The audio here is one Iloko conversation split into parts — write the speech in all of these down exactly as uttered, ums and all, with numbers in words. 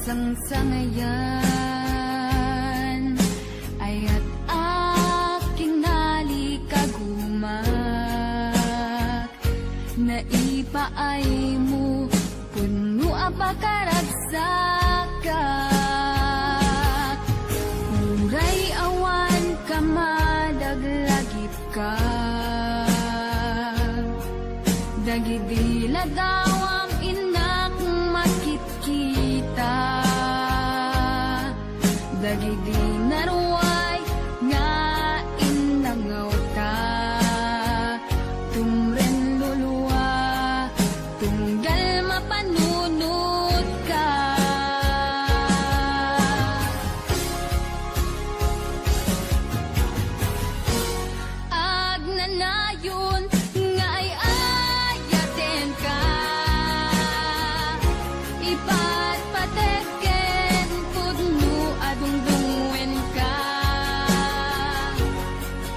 Sangsangayan, ayat ak kinalikagumak, naipaaymo, pudno a pakaragsakak. Uray awan ka, madaglagipka. Dagidi ladawam innak makitkita. Dagidi naruay nga innangawta. Tumren lulua, tunggal mapanunotka. Agnanayon nga ay-ayatenka, ipatpatek ken pudno a dungdungenka.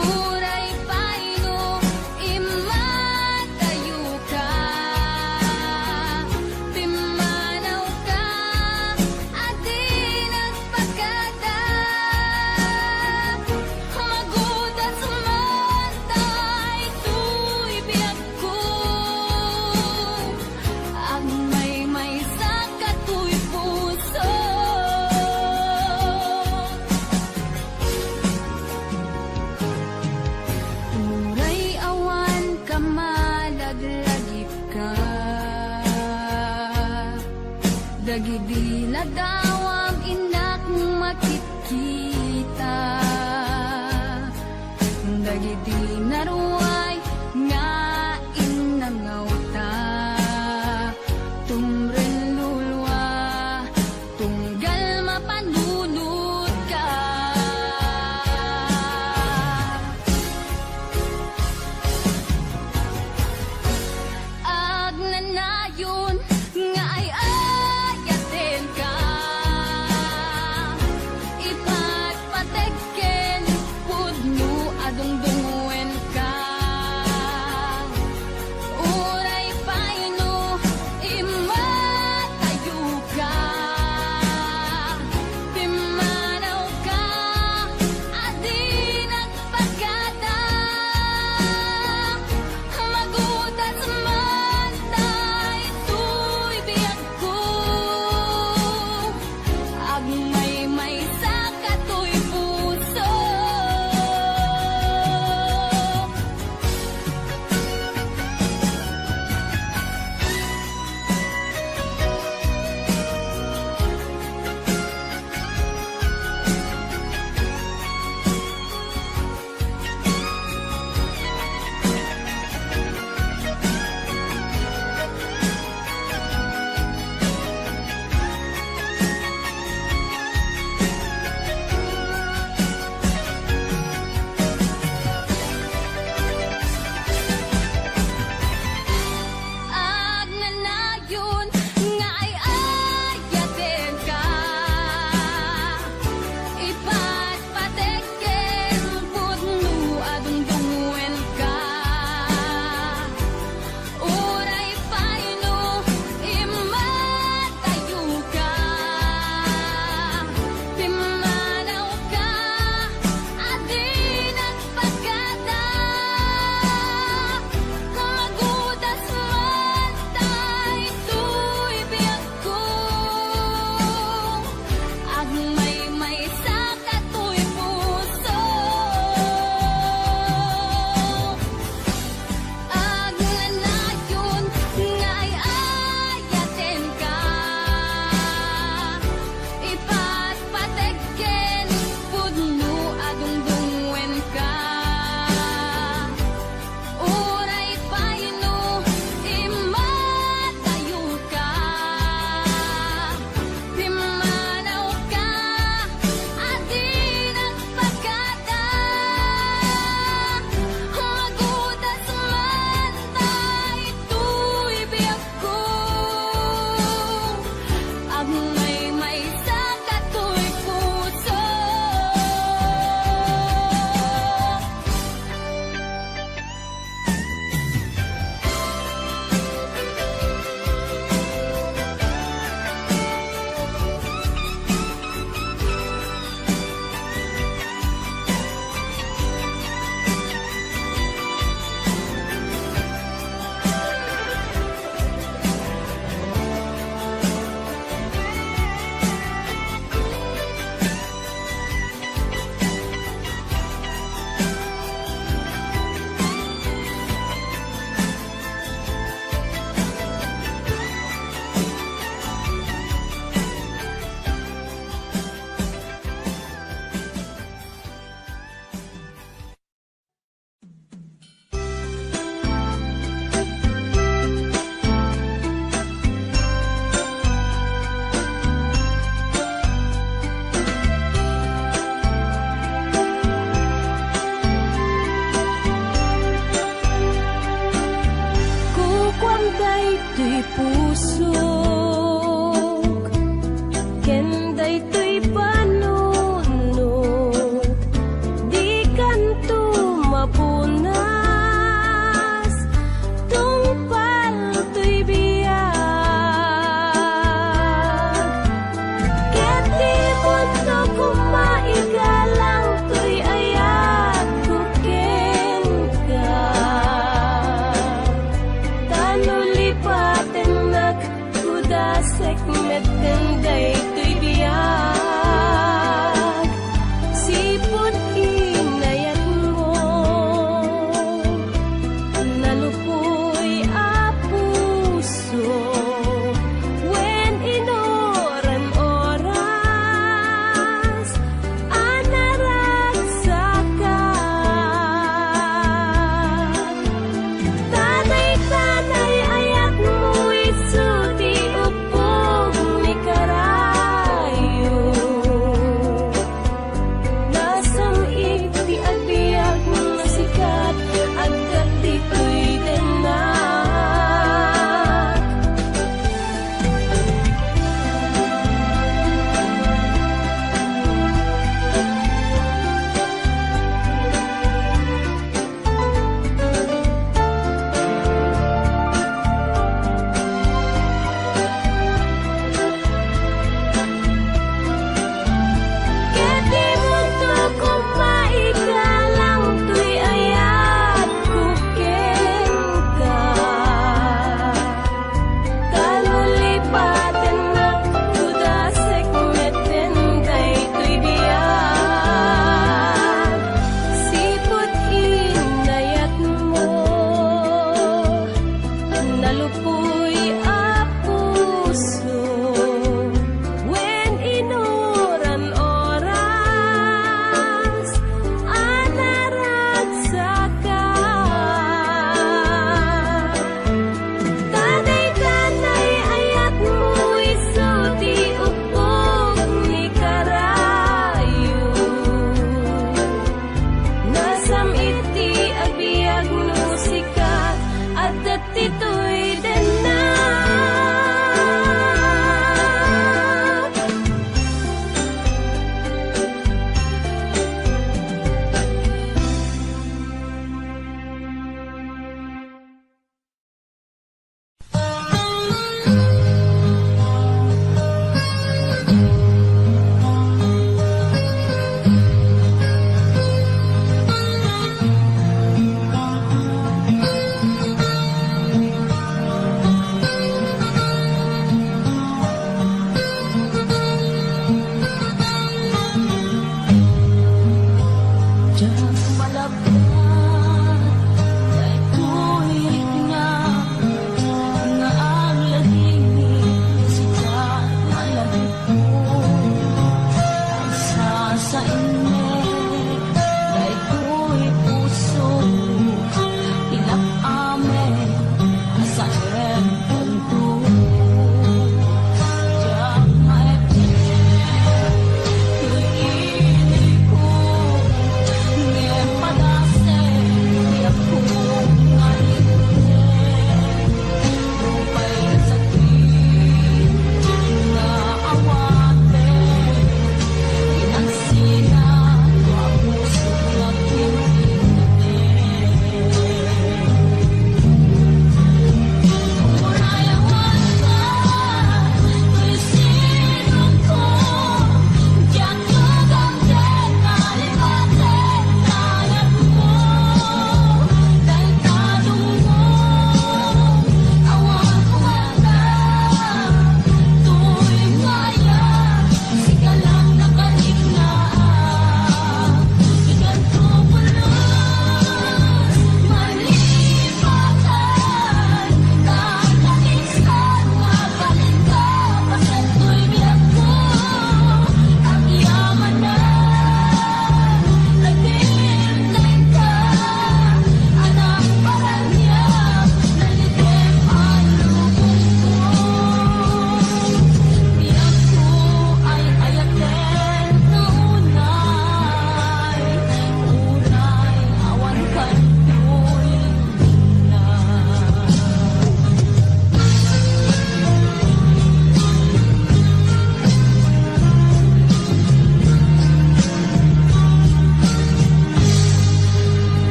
Uray pay no immatayoka, pimmanawka a di nagpakada. Magudas man daytoy biag ko, agmaymaysa katoy puso. Uray awan ka, madaglagipka. Dagidi ladawam innak makitkita. Dagidi naruay nga innangawta. Tumren lulua, tunggal mapanunotka. Agnanayon nga ay-ayatenka, ipatpatek ken pudno a dungdungenka. Uray pay no immatayoka, pimmanawka a di nagpakada. Magudas man daytoy biag ko, agmaymaysa katoy puso.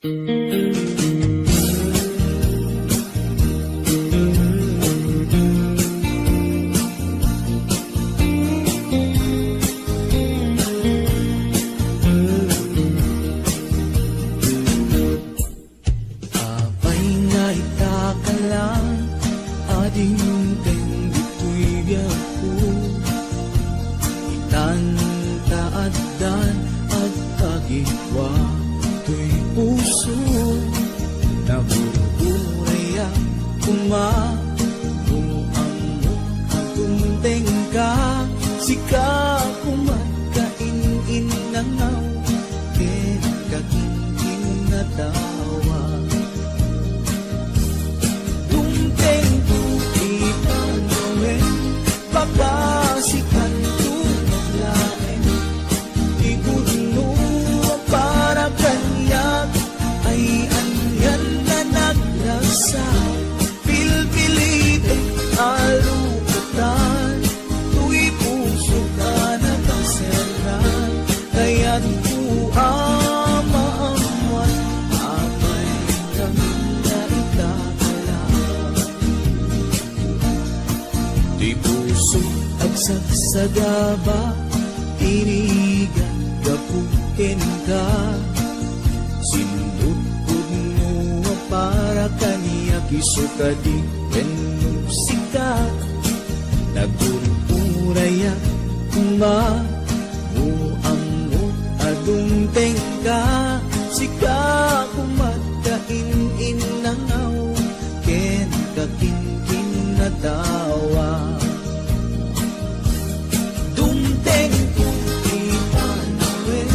Apay nga ita ka lang a dimteng ditoy biagko. Itan ta addan agkagikua toy puso. Nagurgurayak koma no ammok a dumtengka. Sika koma ta in-innangaw ken kakinkinatawa. Dumtengto ti panawen, bakasikanto met laeng. Ti pudno a para kaniak ay anian a nagragsak. Pilpilitek a lupatan, toy pusok a nakaserrang. Kayatko a maammuan, apay ngamin nga ita ka lang. Ti puso agsagsagaba, tinigan gapu kenka. Sinudpudno a para kaniak, isu kadi wenno sika. Nagurgurayak koma no ammok a dumtengka. Sika koma ta in-innangaw ken kakinkinatawa. Dumtengto ti panawen,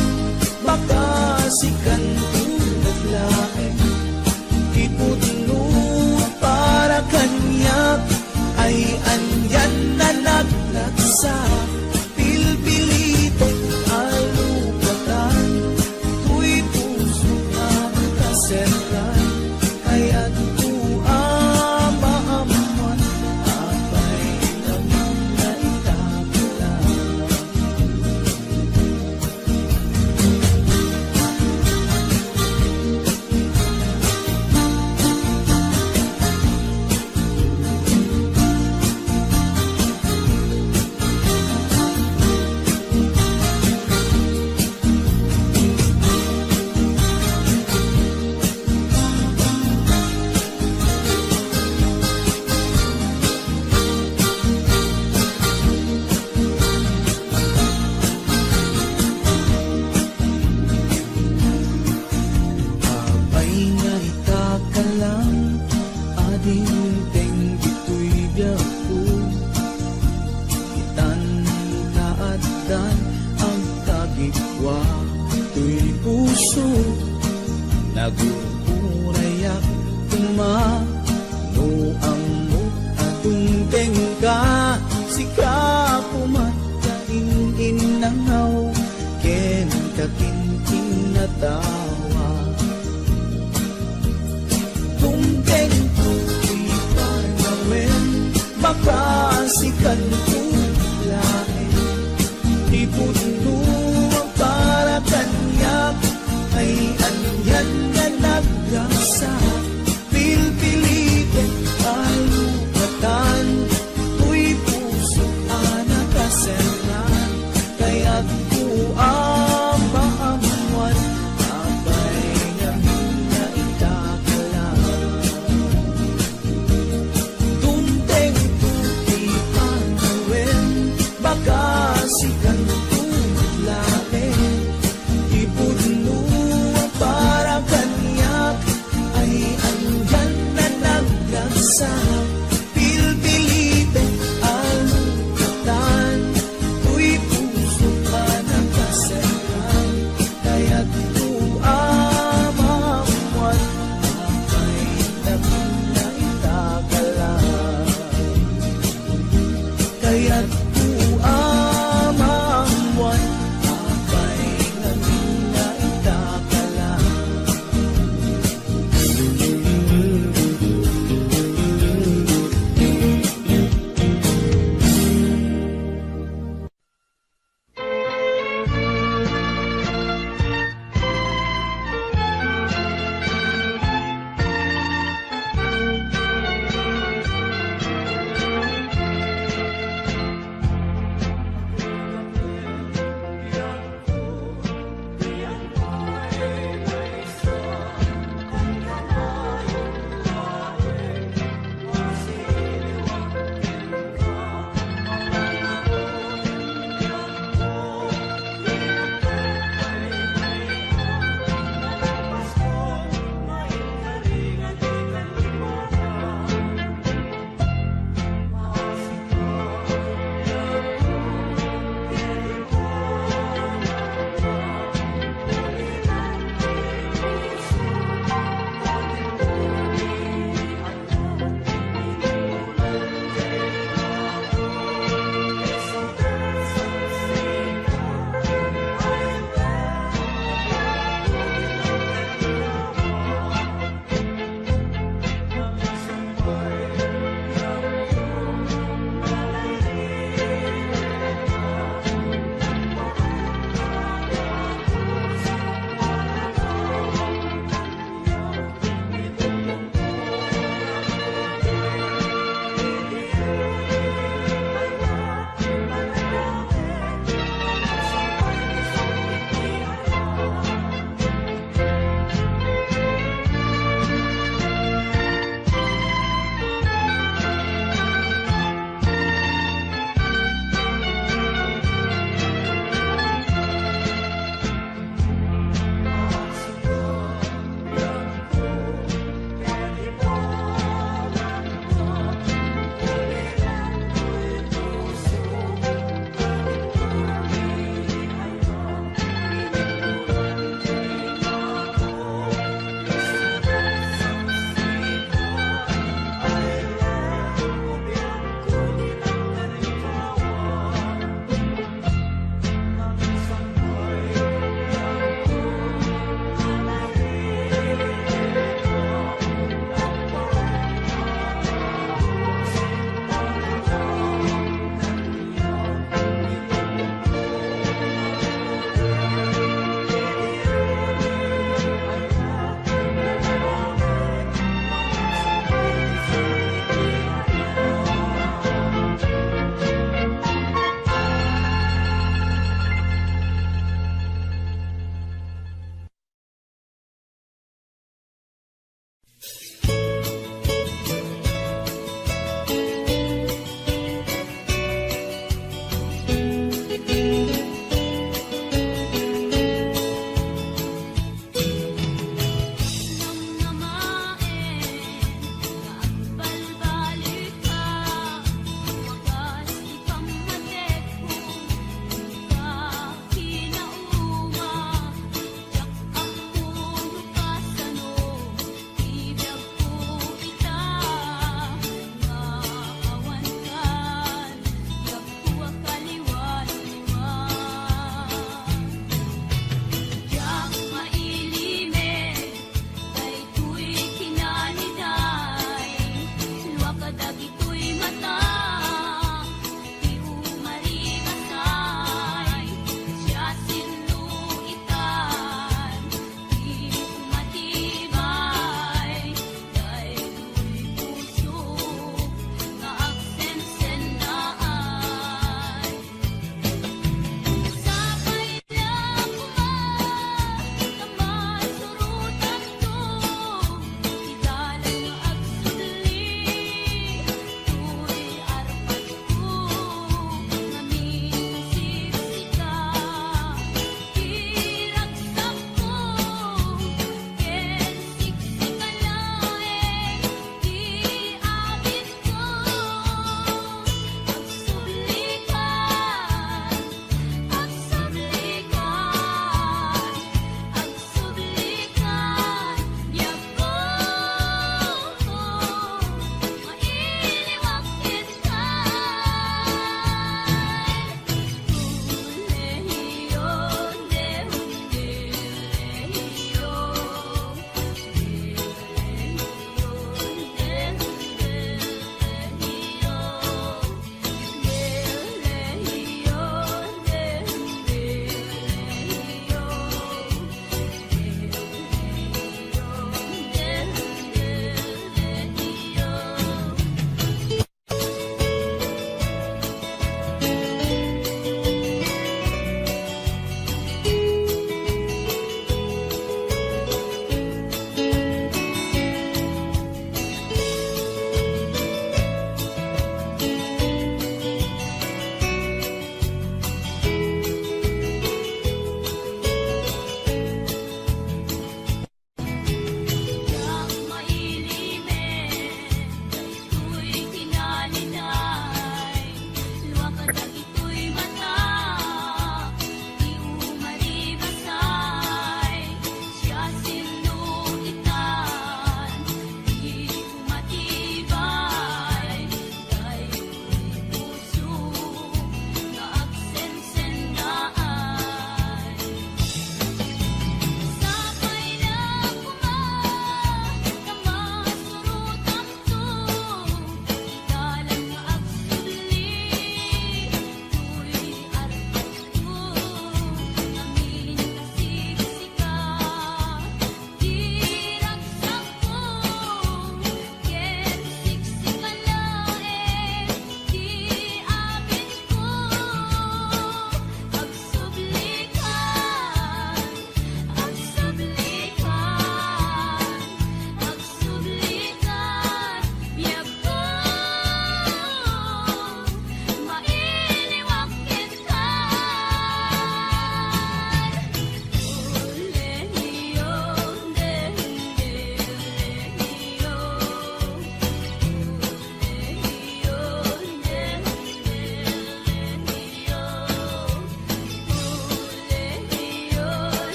bakasikanto met laeng. Ti pudno a para kaniak ay anian a nagragsak. Pilpilitek a lupatan, toy pusok a nakaserrang. Kayatko a maammuan, apay ngamin nga ita ka lang. Apay nga ita ka lang a dimteng ditoy biagko. Itan ta addan agkagikua toy puso. Nagurgurayak koma no ammok a dumtengka. Sika koma ta in-innangaw ken kakinkinatawa. Dumtengto ti panawen, bakasikanto laeng. Ti pudno a para kaniak ay anian nga nagragsak. Pilpilitek a lupatan, toy pusok a nakaserrang. Kayatko a maammuan, apay ngamin nga ita ka lang. Dumtengto ti panawen, bakasikanto met laeng. Ti pudno a para kaniak ay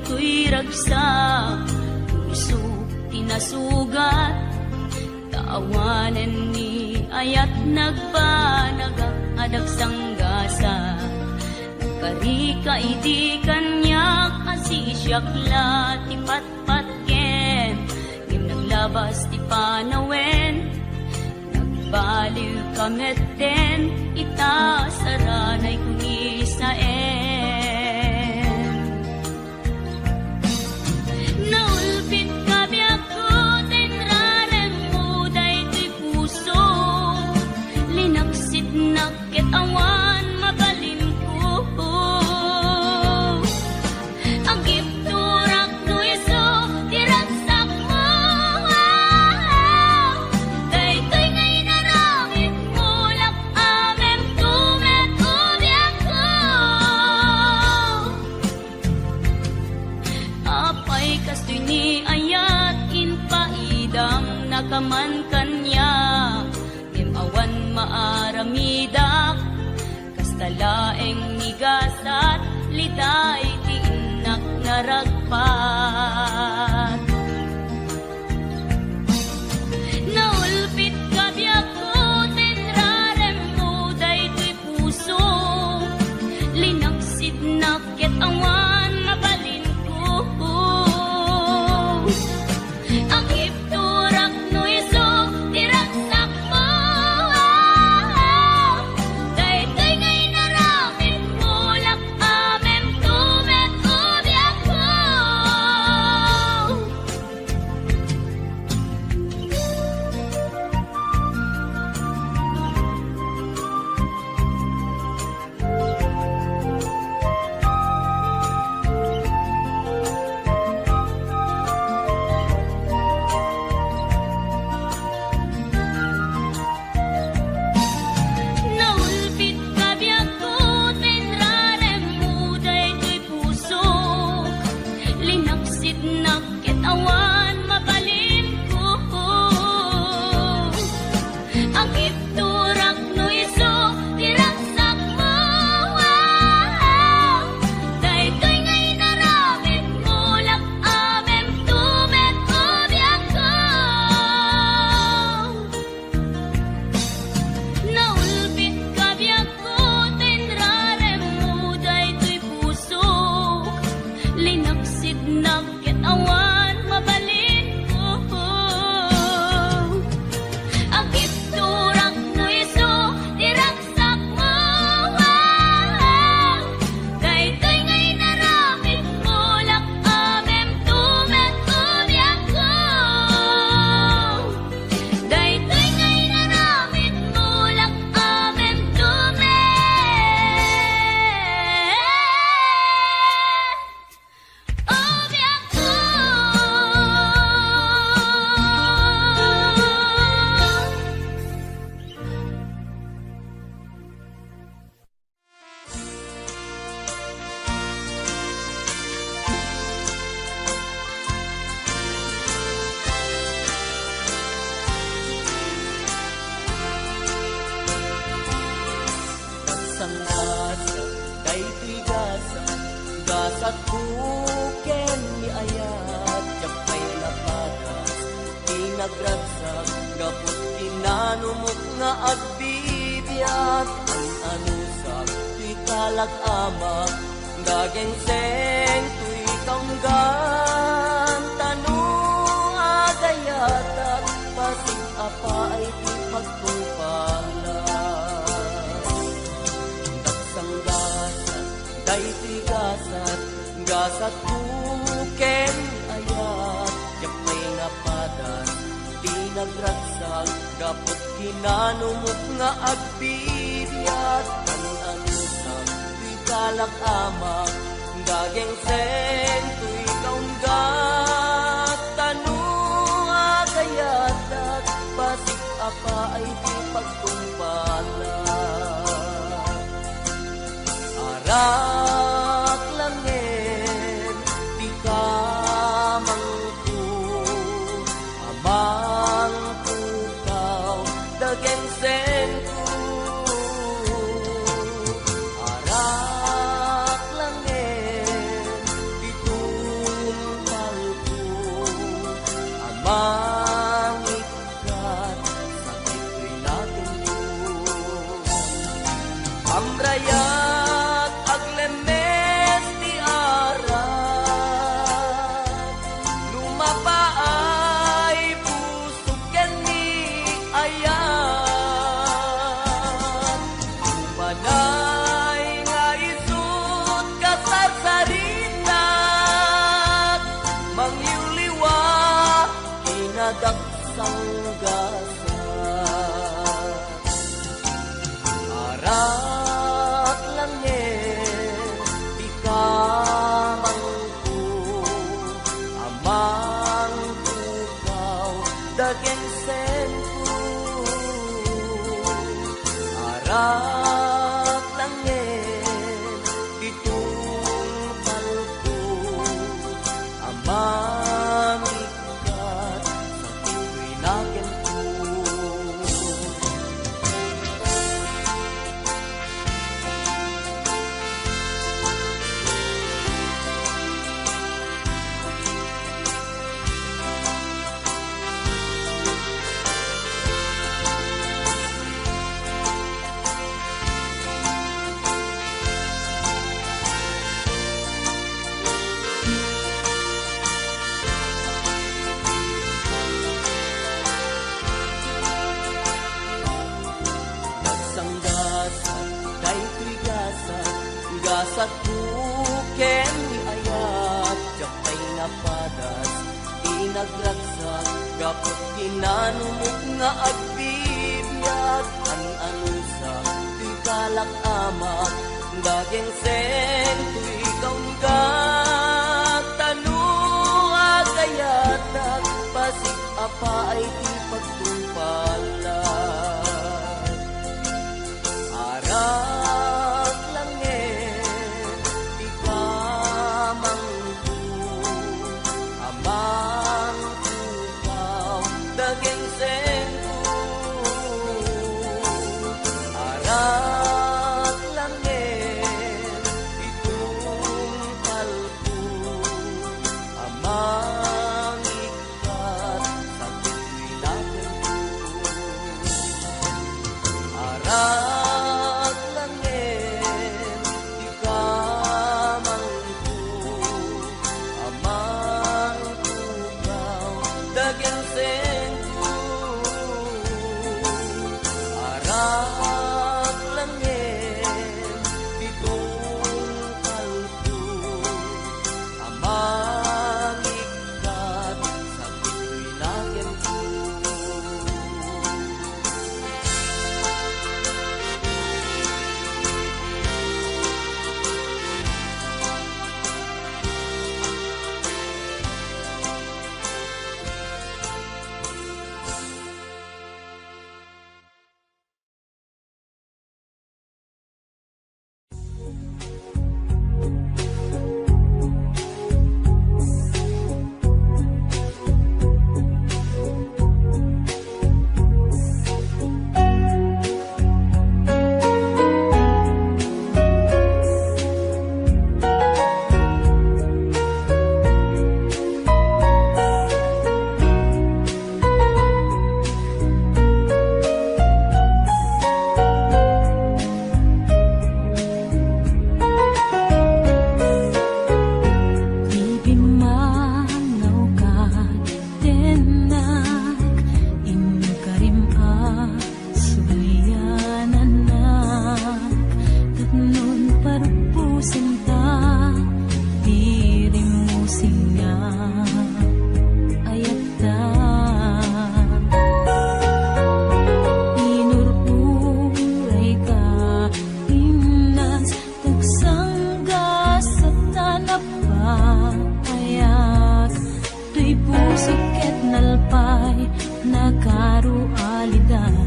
Toy ragsak, puso ti nasugat, ta awanen ni ayat nagbanagak a dagsanggasat. Nagkarika idi kaniak a siak la ti patpatgen, ngem naglabas ti panawen. Nagbaliwka metten ita saranay kunisaen. Naulpitka biagko ta inraremmo daytoy puso. Linaksitnak ket awan mabalinko. Agibturak no isu ti ragsakmo. Daytoy nga inaramidmo, lak-amemto met ubiakko. Apay kastoy ni ayat, impaidam nakaman kaniak, ngem awan maaramidak. Kasta laeng ni gasat, liday ti innak naragpat. Naulpitka biagko ta inraremmo daytoy puso. Linaksidnak ket awan mabalinko. Agibturak no isu ti ragsakmo. Daytoy nga inaramidmo, lak-amemto met ubiakko. Naulpitka biagko ta inraremmo daytoy pusok. Linaksidnak ket awan mabalinko. Agibturak no isu ti ragsakmo. Daytoy nga inaramidmo, lak-amemto met ubiakko. Naulpitka biagko ta inraremmo daytoy pusok. Linaksidnak ket awan mabalinko. Agibturak no isu ti ragsakmo. Daytoy nga inaramidmo, lak-amemto met ubiakko. Daytoy nga inaramidmo, lak-amemto met ubiakko. Ragsanggasat daytoy gasat, gasatko ken ni ayat, diak pay napadas ti nagragsak gapu ti nanumok nga agbibiag. An-anusak toy kalak-amak, gagengseng toy kaunggan, ta no agayatak, pasig a paay ti pagtungpalan. Ragsanggasat daytoy gasat, gasatko ken ayat, diak pay napadas ti nagragsak gapu ti nanumok nga agbibiag. An-anusak toy kalak-amak, gagengseng toy kaunggat, ta no agayatak, pasig a paay ti pagtungpalan. Arak laengen ti kamangko, amangko kaw, gagengsengko. Arak laengen ti gasat. Arak laengen ti kamangko a mangpukaw dagingsenko. Arak laengen ti tungpalko a mangik- kat sakit ti nakenko. Nagsanggasat daytoy gasat, gasatko ken ni ayat, diak pay napadas ti nagragsak, gapu kinanumok nga agbibiag, an-anusak ti kalak amak, dagingsenko ti kauniak, ta no agayatak, pasig-apaay ti pagtungpalak. Arak laengen ti kamangko a mangpukaw dagingsenko. Arak laengen ti tungpalko a mangik- kat sakit ti nakenko. Arak laengen ti kamangko a mangpukaw dagingsenko. Arak laengen ti tungpalko a mangik- kat sakit ti nakenko. Ti pimmanawka, tennak, inkarim a sublianannak, tapnon parpusenta, dirim mo singa ayatta. Inur-urayka, innas, tagsanggasat ta napapayak. Toy pusok ket nalpay, nakarualiday,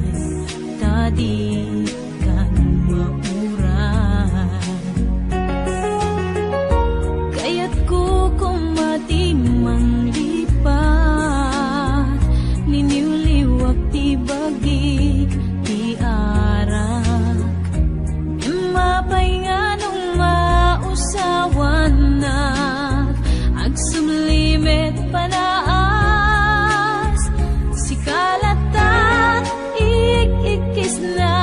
ta dikan mauray. Kayatko koma ti manglipat, niniwliwak ti bagik ti arak. Emma pay nganong mausawannak, agsumli met panaas, sika latta ti ik-ikkisna.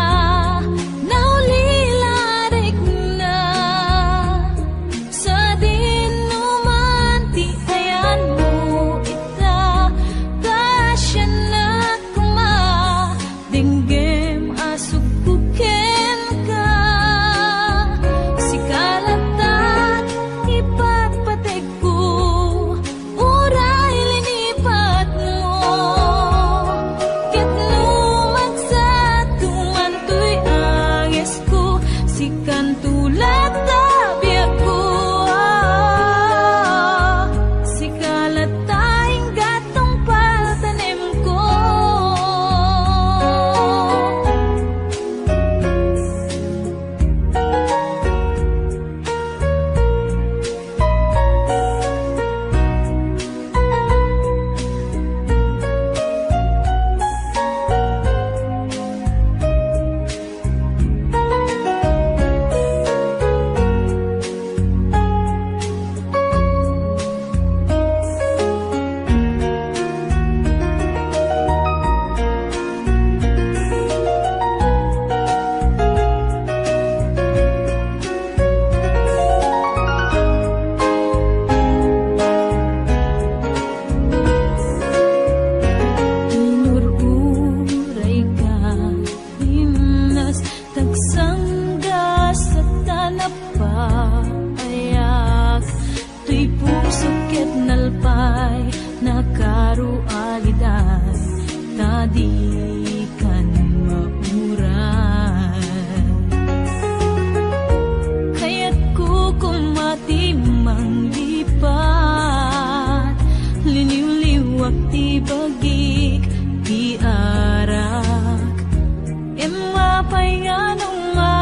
Ngano nga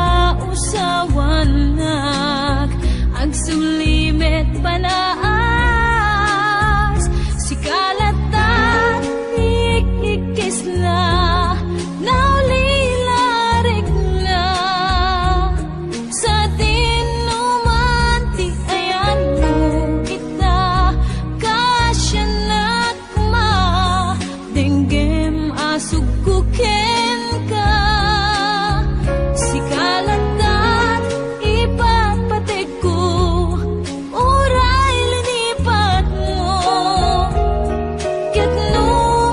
usawannak, agsuli met panaas, sika latta ti ikkikisna, nauli la rikna. Sadino man ti ayanmo ita, kasiannak ma, denggem a sugko kenka. Sika latta ti ipatpategko, uray linipatmo. Ket no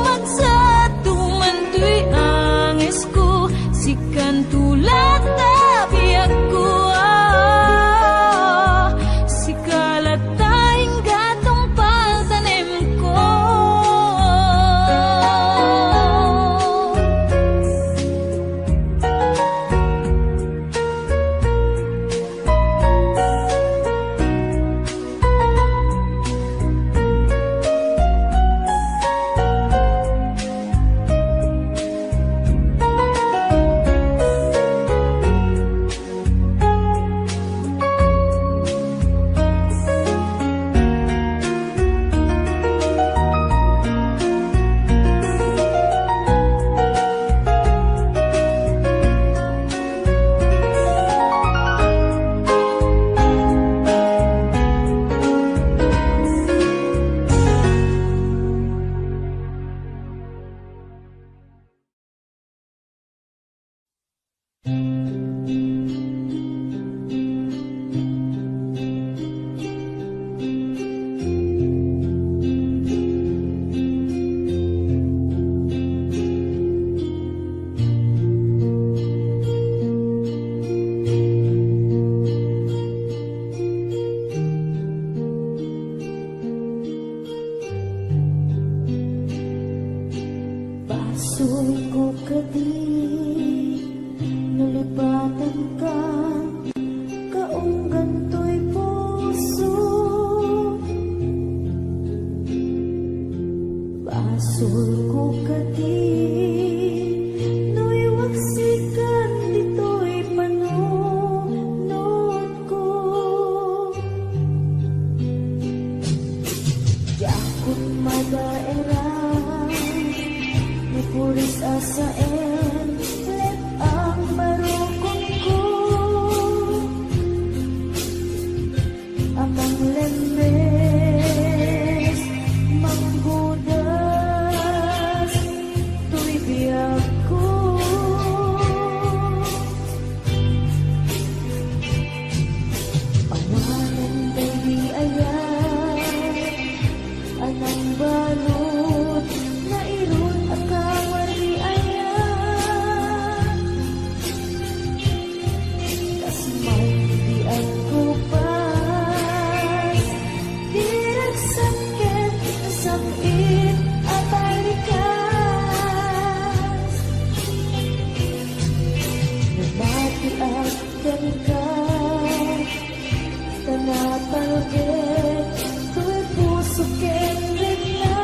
magsadto man toy angesko, sikanto latta biagko, ah. Sika latta ingga tungpal tanemko. Basolko kadi, nalipatankan, kaunggan toy puso. Basolko kadi, no iwaksikan ditoy panunot ko. Diakon madaeran, ni puris a saen, let ang barukonko. A manglemmes, manggudas, toy biagko. Awanen daydi ayat a nangbalud, nairut a kawardi ayat. Kas mabiagko pas, diragsak ket sam-it a parikas. Namatiak kenka, ta napalget toy puso ken rikna.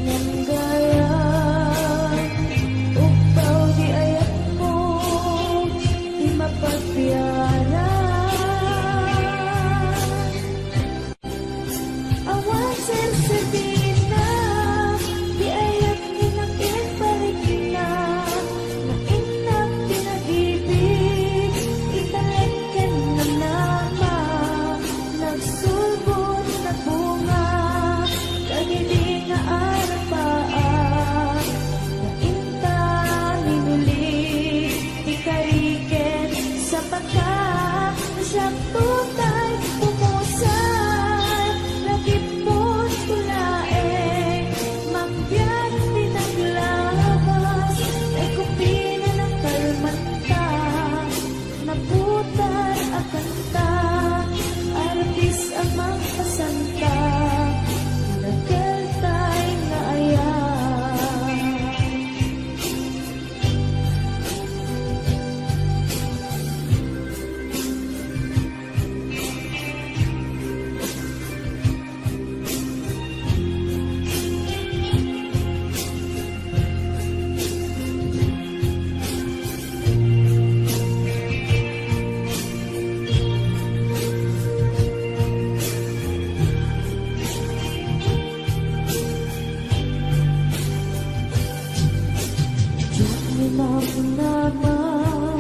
Ngem gayam, ugpaw di ayatmo, ti mapagbiaran. Awan serserbienna ti ayat nga nakipalikna, nga Naman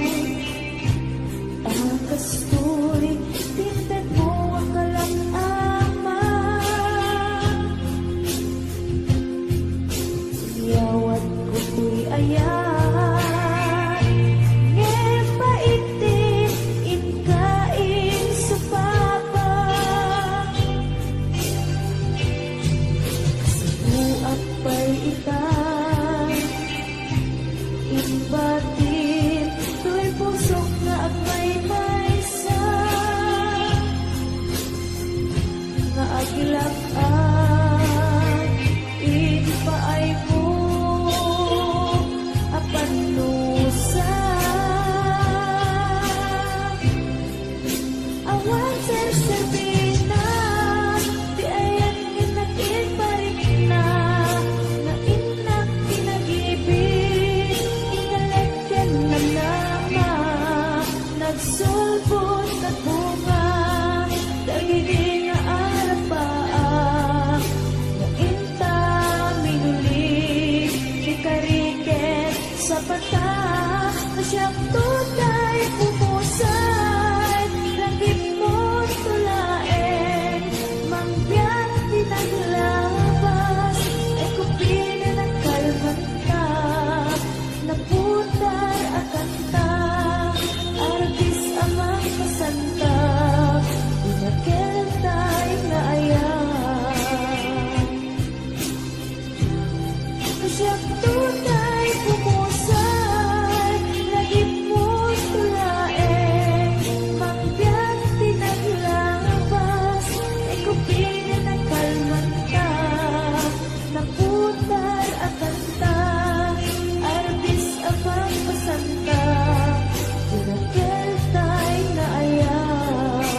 a kastoy, tintedmo a kalam-aman. Yawatko toy ayat, ngem paitim, inka insupapa. Sibuak pay ita, imbatin toy pusok nga agmaymaysa, nga aglab-an iti paaymo a pannusa. Awan serserbina ti ayat nga nagimparikna, nga innak ti nagibin, inalek ken namnama, nagsulbod, nagbunga, dagiti nga arabaa, nga inta minuli, ti kari ket sapata, no siak toy pumusay, lagipmo to laeng, mangbiag ti naglabas, ay kupinen a kalmanta, naputar a kanta, arbis a mangpasanta, dinakel tay nga ayat. Siak toy pumusay, lagipmo to laeng, mangbiag ti naglabas, ay kupinen a kalmanta, naputar a kanta, arbis a mangpasanta, dinakel tay nga ayat.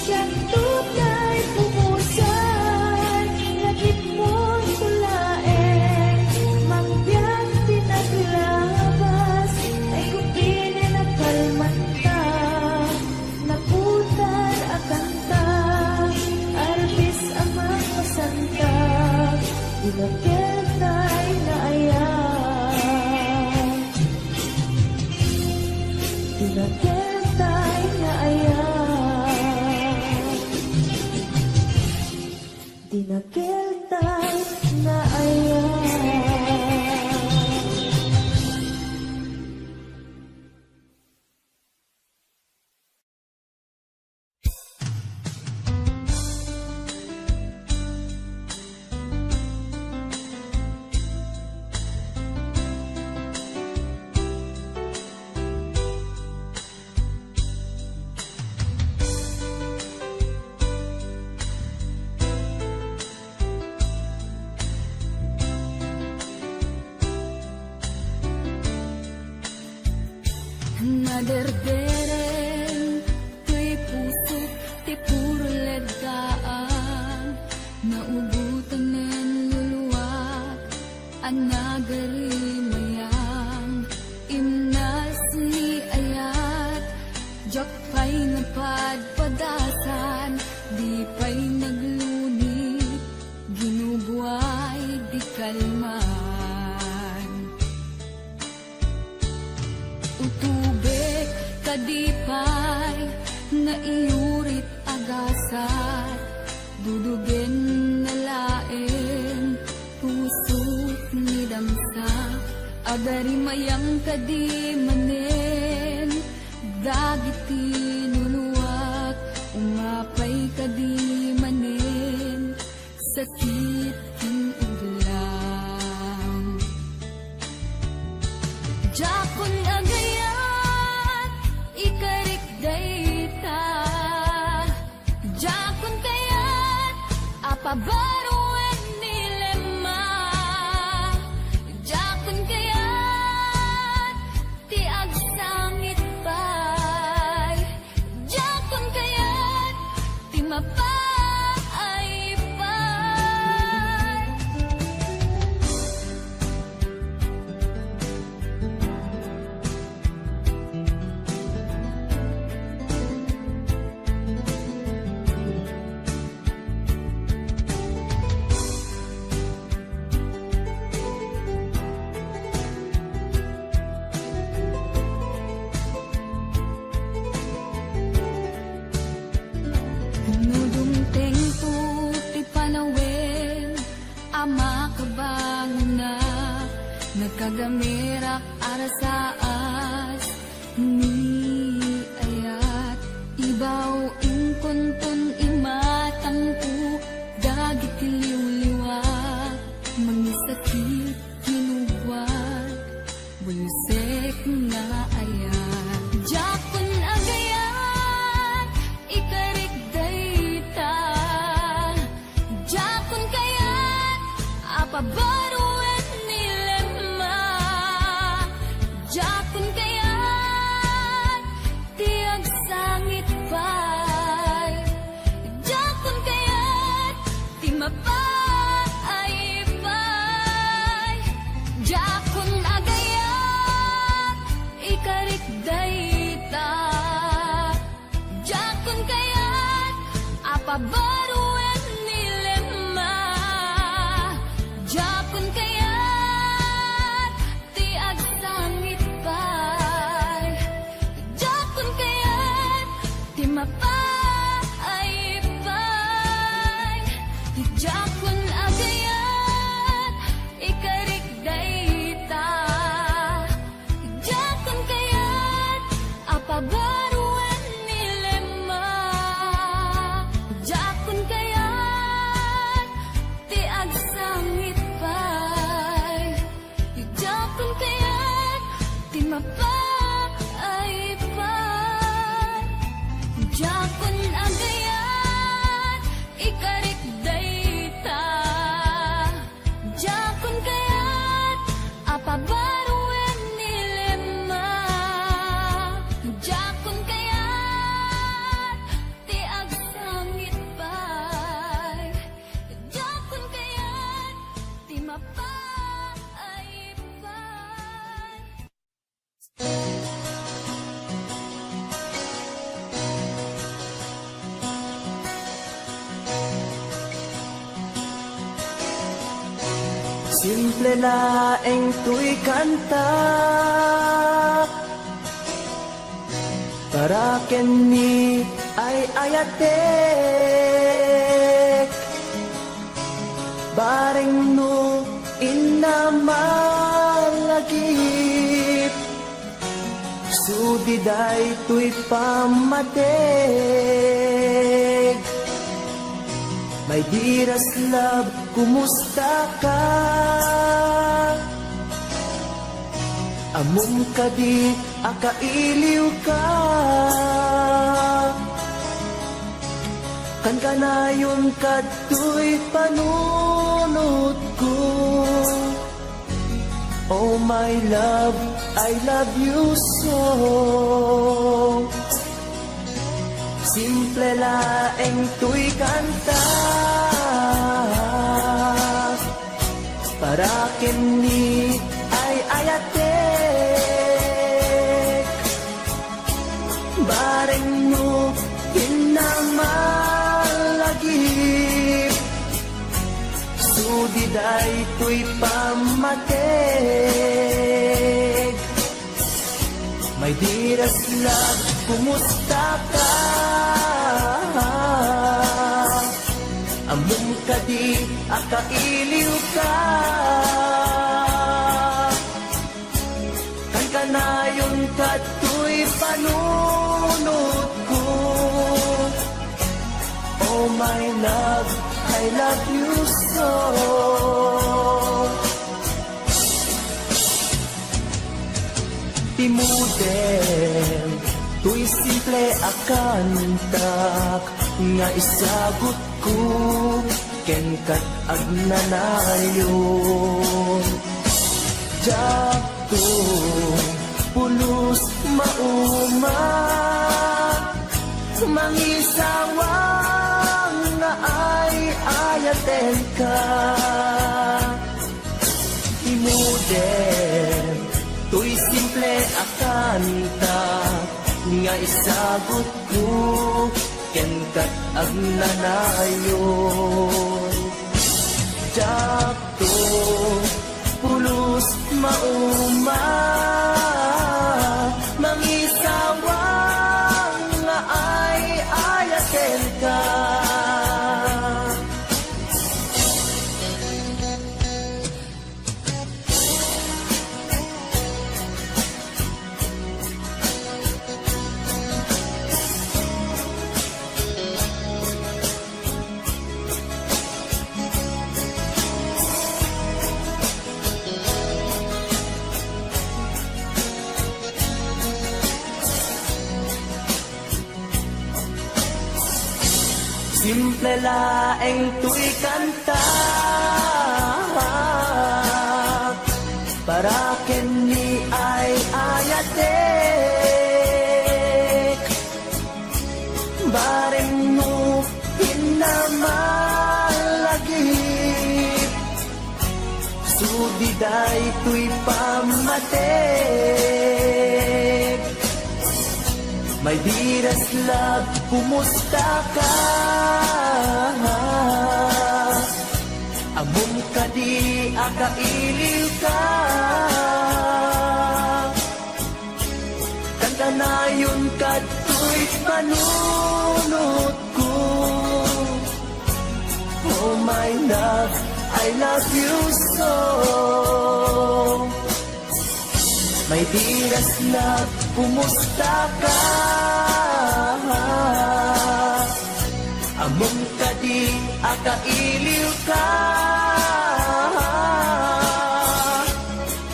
Siak toy pumusay, lagipmo to laeng, mangbiag ti naglabas, ay kupinen a kalmanta, naputar a kanta, arbis a mangpasanta, dinakel tay nga ayat. Dinakel tay nga ayat. Dinakel tay nga ayat. Naderdereng toy pusok ti puro leddaan, naubotanen luluak a nagarimayang, imnas ni ayat, diak pay napadpadasan, di pay naglunit, ginubuay di kalman. Utubek kadi pay nga iyurit a gasat, dudugen na laeng pusok ni damsa. Agarimayang kadi manen dagiti nuluak, umapay kadi manen sakit ken ublang. Diakon agayat ikarik dayta. Diakon kayat a pabaruen ni Lema. Diakon kayat ti agsangit pay. Diakon kayat ti mapaaypay. Makabangonak, nagkagamirak a rasaas, ni ayat, ibaw inkunton imatangko, dagiti liwliwa, mangisakit, kinugwat, bulsek nga ayat. Diakon agayat, ikarik dayta. Diakon kayat a pabaruen ni Lemma. Diakon kayat ti agsangit pay. Diakon kayat ti mapaay pay. Diakon agayat, ikarik dayta. Diakon kayat a pabaruen ni Lemma. Diakon kayat ti agsangit pay. Diakon kayat ti mapaay pay. Diakon agayat, ikarik dayta. Diakon kayat a pabaruen ni Lemma. Diakon kayat ti agsangit pay. Diakon kayat ti mapaay pay. Diakon agayat, ikarik dayta. Diakon kayat a pabaruen ni Lemma. Diakon kayat ti agsangit pay. Diakon kayat ti mapaay pay. Simple laeng toy kanta para ken ni ay-ayatek. Bareng no inna malagip, sudi daytoy pammateg. My dearest love, kumusta ka? Ammom kadi a kailiwka? Kankanayon kadtoy panunotko. Oh my love, I love you so. Simple laeng toy kanta para ken ni ay-ayatek. Bareng no inna malagip, sudi daytoy pammateg. My dearest love, kumusta ka? Ammom kadi a kailiwka? Kankanayon kadtoy panunotko. Oh my love, I love you so. Ti modem toy simple a kantak nga isagutko ken ket agnanayon. Diakto pulos mauma, mangisawang nga ay-ayatenka. Ti modem toy simple a kanta nga isagutko ken ket agnanayon. Diakto pulos mauma, mangisawang nga ay-ayatenka. Simple laeng toy kanta para ken ni ay ayatek. Bareng no pinamalagip, sudi daytoy pammatek. My dearest love, kumusta ka? Ammom kadi a kailiw ka? Kangkanayon kadtoy panunotko. Oh my love, I love you so. My dearest love, kumusta ka? Ammom kadi a kailiw ka?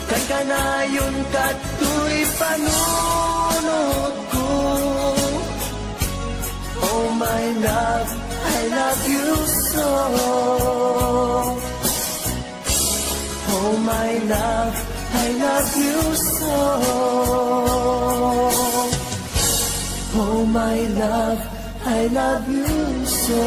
Kangkanayon kadtoy panunotko. Oh my love, I love you so. Oh my love, I love you so. Oh my love, I love you so.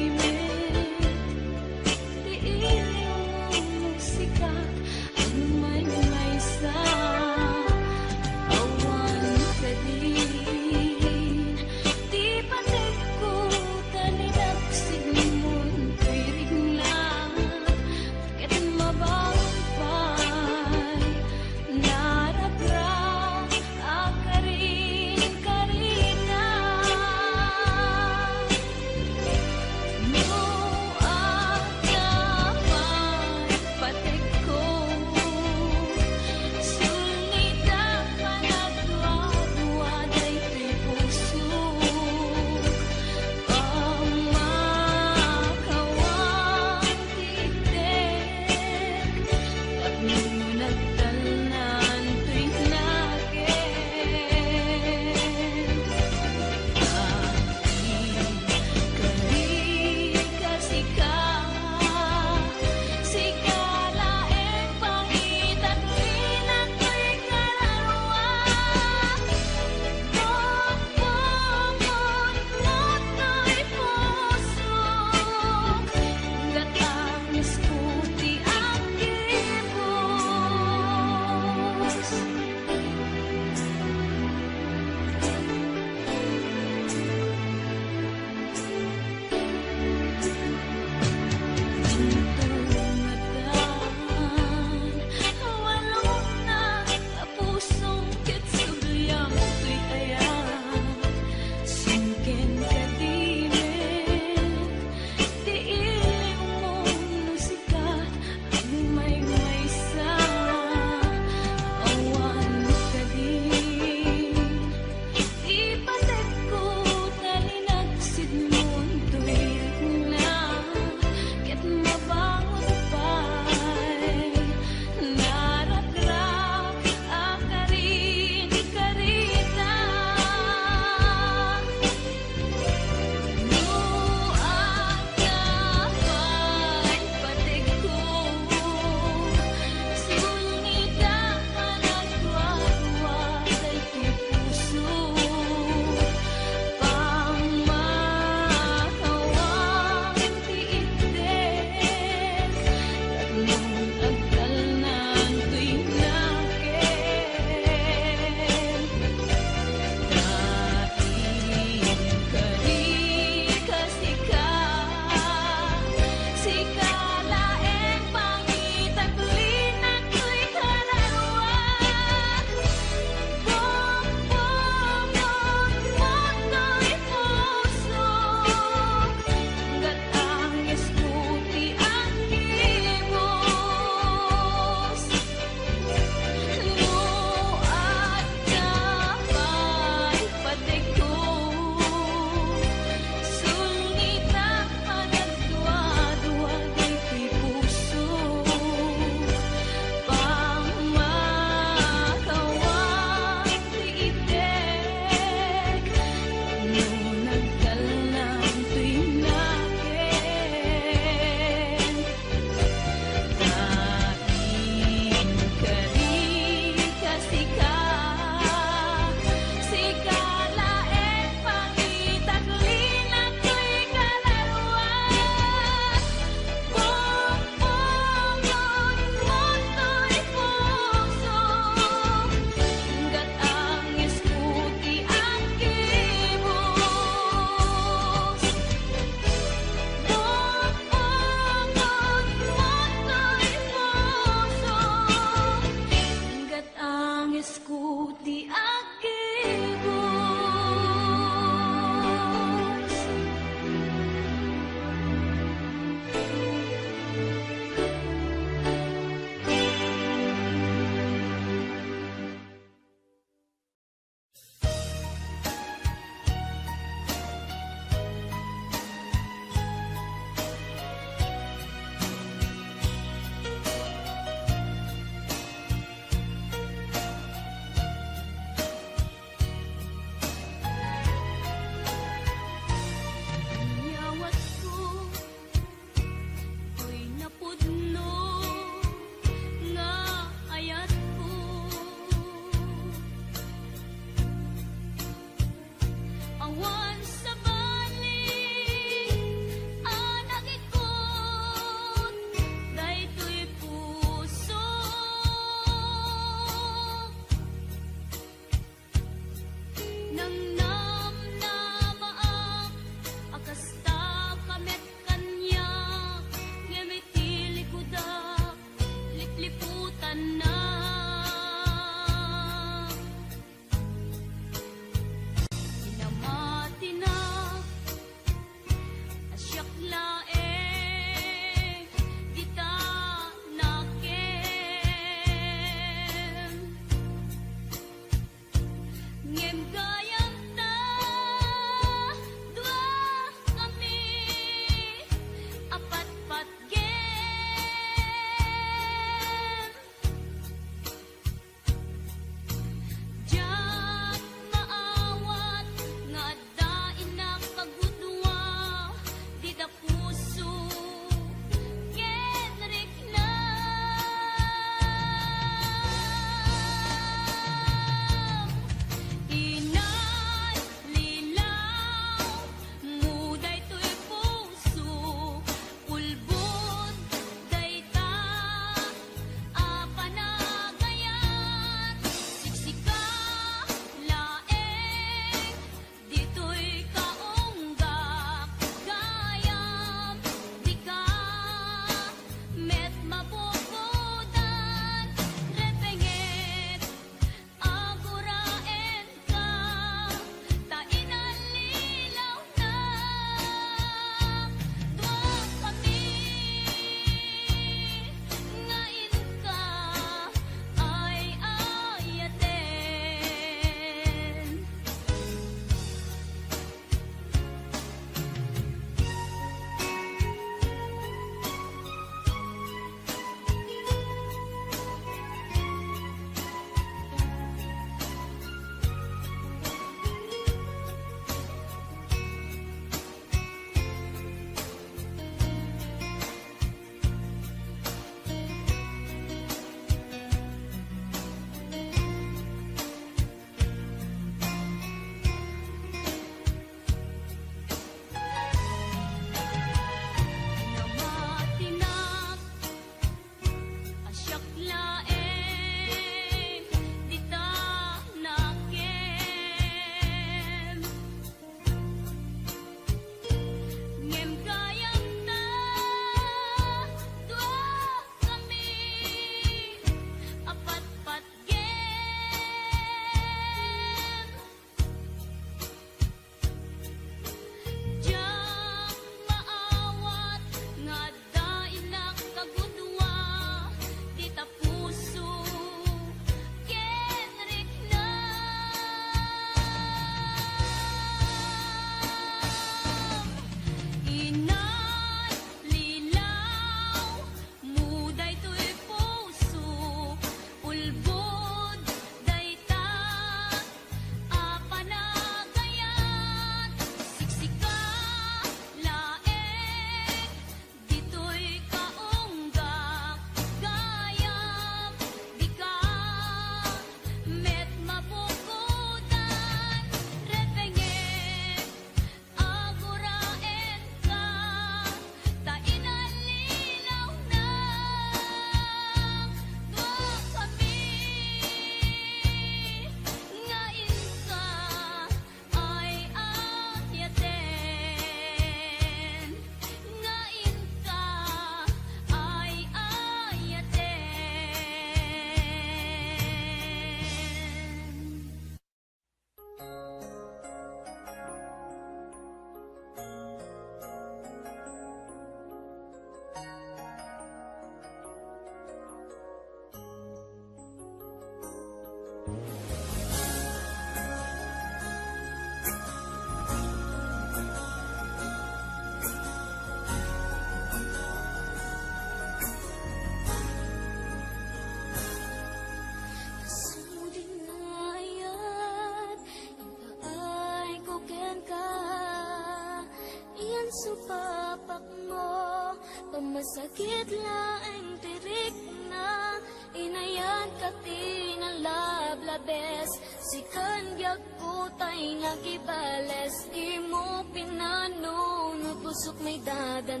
Masakit laeng ti rikna, inayat ka ti nalablabes. Sikan biagko tay nakibales, dimo pinano no pusok may dadanes.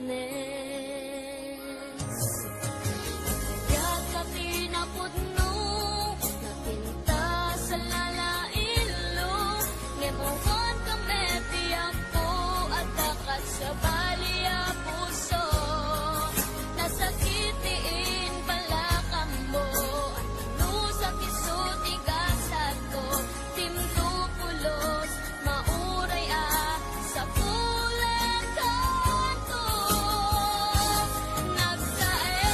Inayat ka ti napudno, napintas a lalailo, ngem awan ka met ti ammo, adda kat sabali a puso. Nasakit ti imbalakanmo, no sakit isu ti gasatko, timno pulos, mauray a sapulan kanto. Nagsae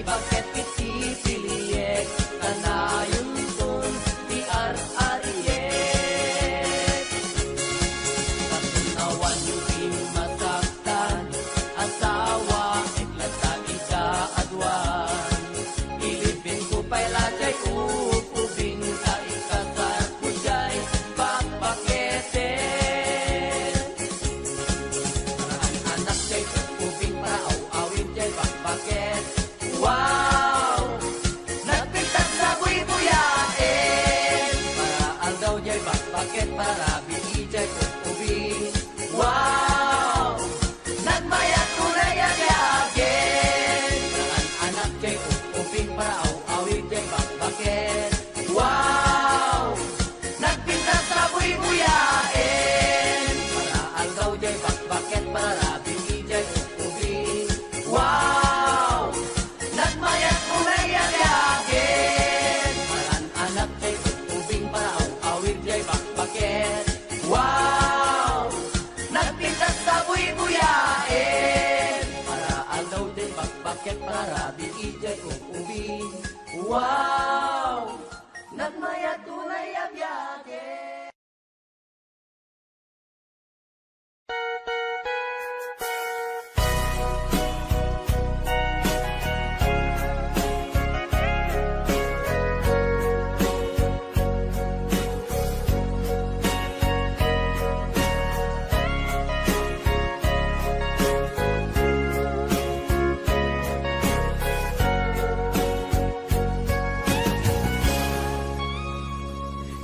Bakit iti piliek, kanayon ton ti ar-ariek? Tapno awan ti masaktan, asawa, et latta ida aduan. Ilibin ko pay la jay ub-ubing ta ikasar ko jay bakbaketen. Para an-anak jay ub-ubing, para aw-awid jay bakbaket. Wow! Nagpintas sa buybuyaen. Para aldaw jay bakbaket, para rabii jay ub-ubing. Wow! Nagmayat unay a biagen. Para an-anak jay ub-ubing, para aw-awid jay bakbaket. Wow! Nagpintas sa buybuyaen. Para aldaw jay bakbaket, para rabii jay ub-ubing. Wow! Nagmayat unay a biagen. Para an-anak jay ub-ubing, para aw-awid jay bakbaket. Wow! Nagpintas sa buybuyaen. Para aldaw jay bakbaket, para rabii jay ub-ubing. Wow! Nagmayat unay a biagen.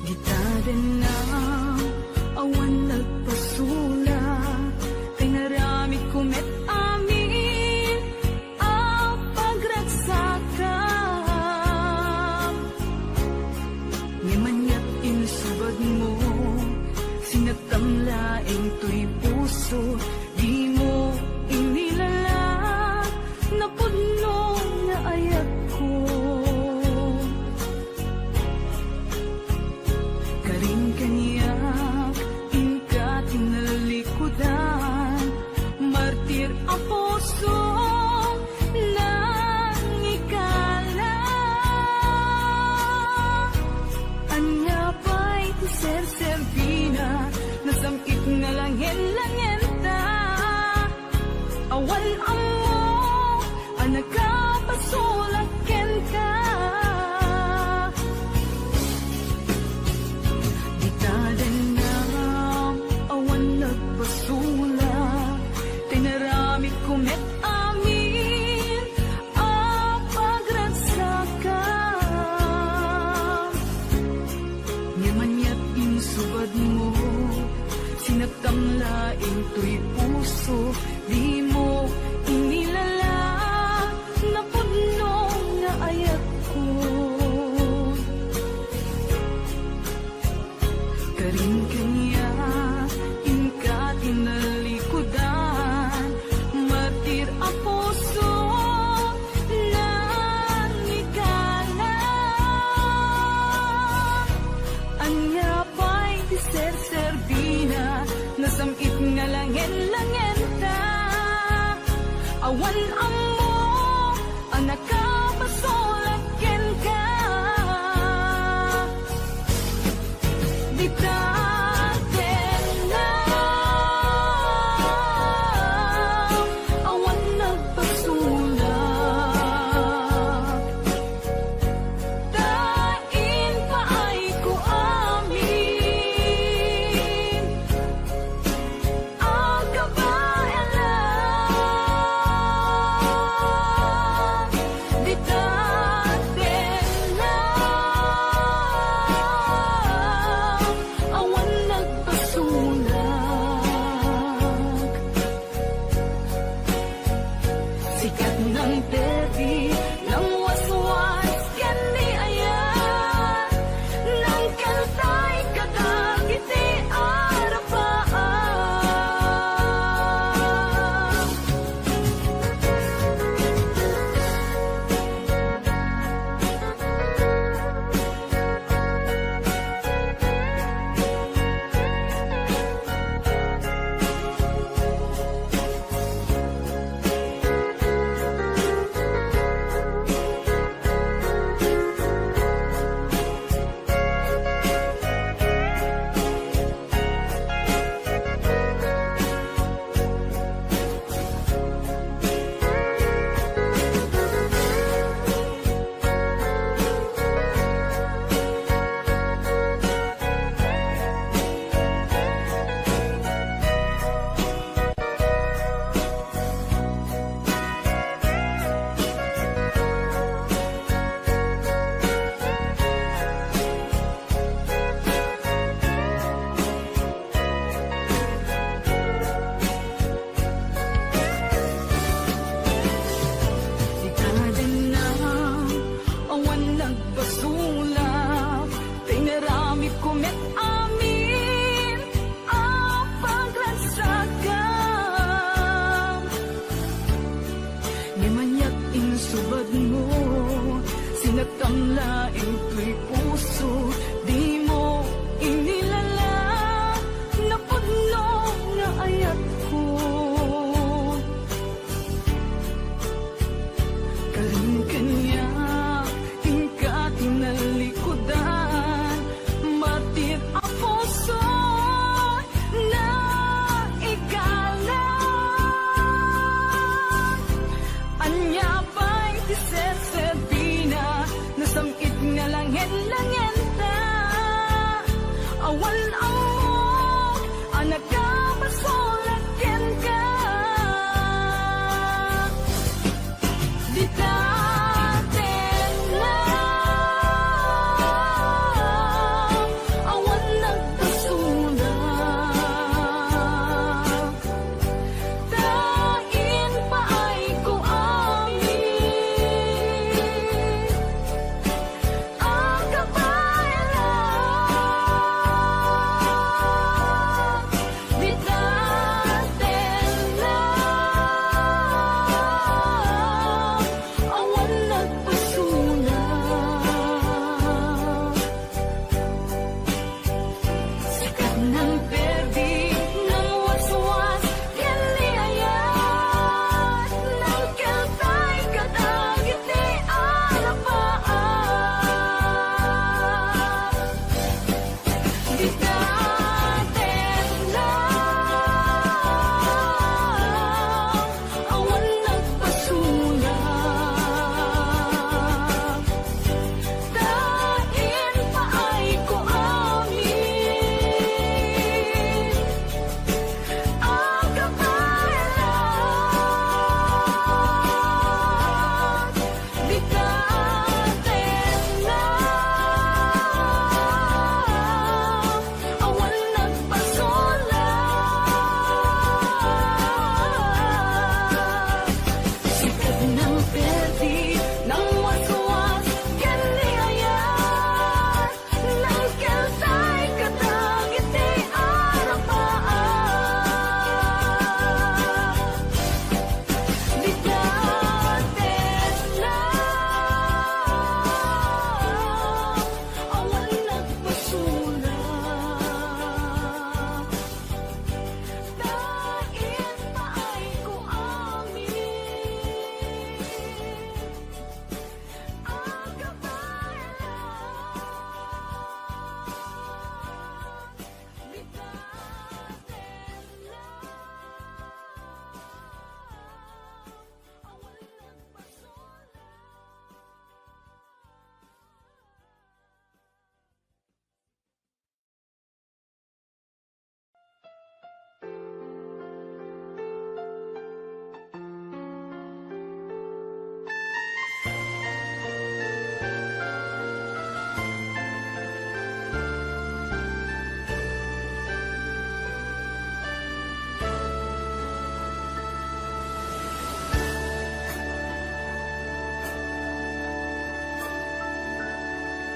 Dita dennam, awan nagpasulak, kay naramidko met amin a pagragsakam. Ngem aniat insubadmo, sinaktam laeng toy puso, dimo inilala, napudno nga ayatko. Karin kaniak, inka tinalikudan, martir a pusong nangikala. Ania pay ti serserbina, nasam-it nga langen-langenta. Awan ammo a nakapasulak kenka. Dita dennam, awan nagpasulak, kay naramidko met amin a pagragsakam. Ngem aniat insubadmo, sinaktam laeng toy puso, dimo inilala, Tamla intoy puso, dimo inilala, napudno nga ayatko. Kalem kaniak, inka tinalikudan, matir a puso, naikalat. Ania pay ti serserbina, nasam-it nga langen-langenta. Awan ammok a nakapasolat kenka. Dita tengnga, awan nagpasolat. Ta impaayko amin a kabaelan. Dita tengnga, awan nagpasolat. Sika nang perdi, nang waswas, ken ni ayat, nang keltay kadagiti alapaap. Dita tengnga, awan nagpasolat. Ta impaayko amin a kabaelan. Dita tengnga, awan nagpasolat. Sika nang perdi, nang waswas, ken ni ayat, nang keltay kadagiti alapaap. Dita tengnga, awan nagpasolat. Ta impaayko amin a kabaelan. Dita tengnga, awan nagpasolat.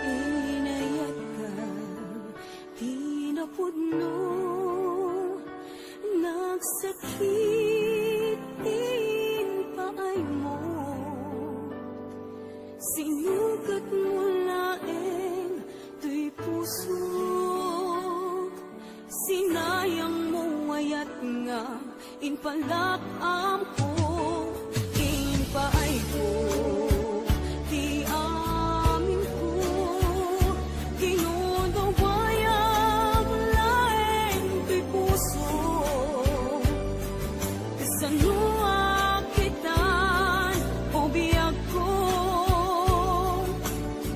Inayatka ti napudno, nagsakit ti impaaymo. Sinukatmo laeng toy pusok, sinayangmo ayat nga impalak-amko, impaayko ti aminko, kinudawayam laeng toy puso. Kasano a kitan, o biagko,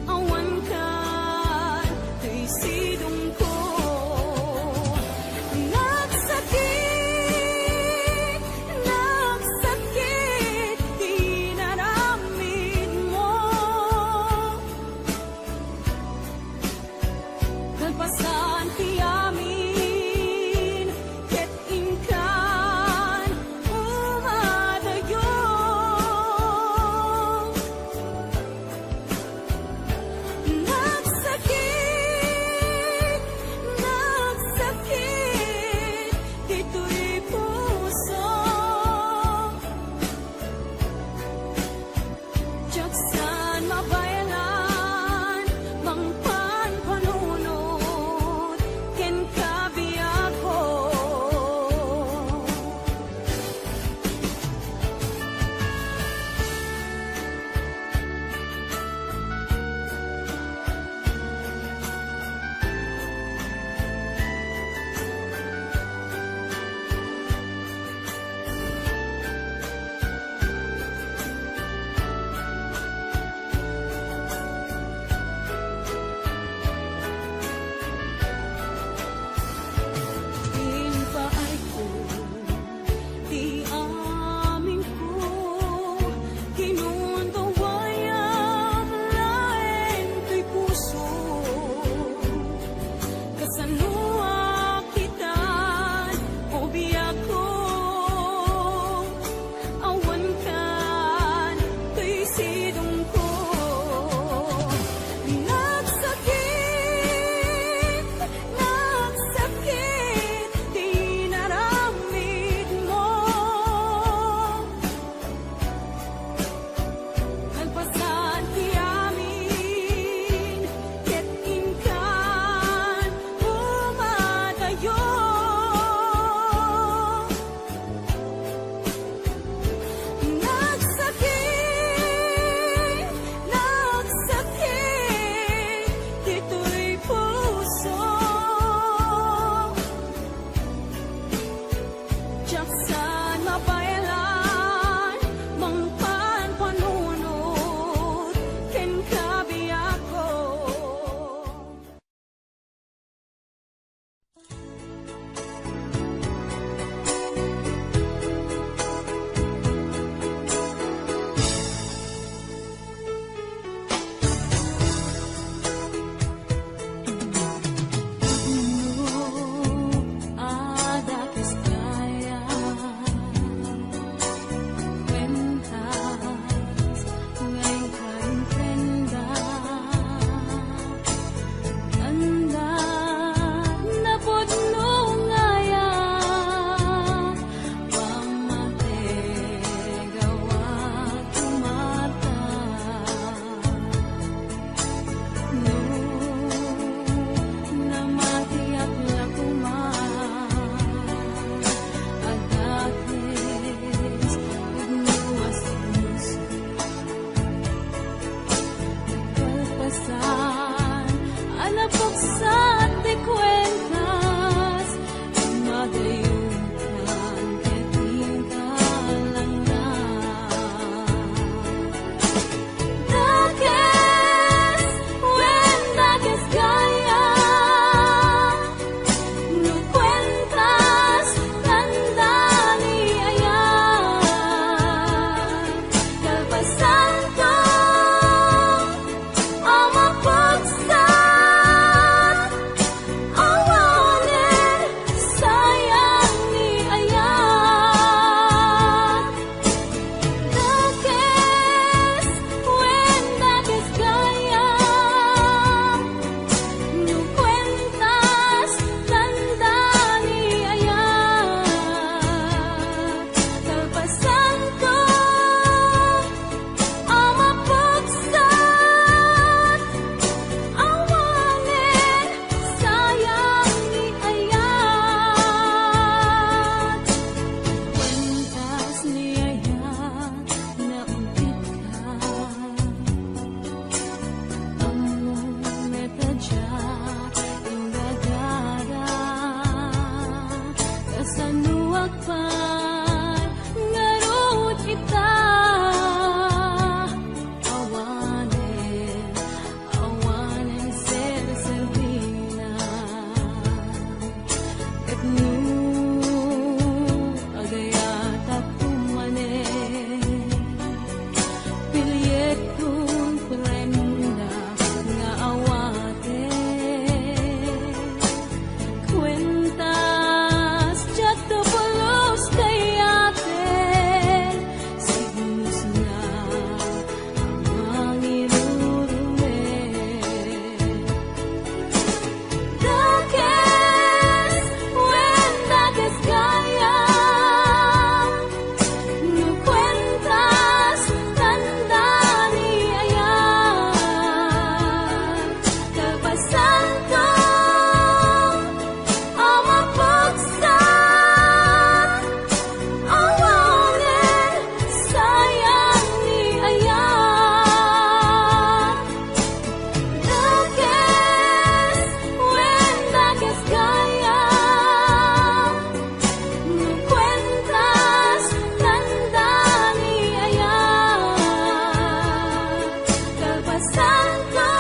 awan kan toy sidongko. Nagsakit, Dakes wen dakes gayam, no kuentas tanda ni ayat, kalpasanto a mapugsat, awanen sayang ni ayat. Dakes wen dakes gayam, no kuentas tanda ni ayat, kalpasanto a mapugsat, awanen sayang ni ayat. Kuentas ni ayat, naungkitka. Ammom met a diak indagada, kasano agpay ngarud ita? Awanen, awanen serserbina. Ket no agayatak manen, pilietkon prenda nga awaten. Kuentas diak pulos kayaten, sigmusna a mangirurumek. Dakes wen dakes gayam, no kuentas tanda ni ayat, kalpasanto a mapugsat, awanen sayang ni ayat. Dakes wen dakes gayam, no kuentas tanda ni ayat, kalpasanto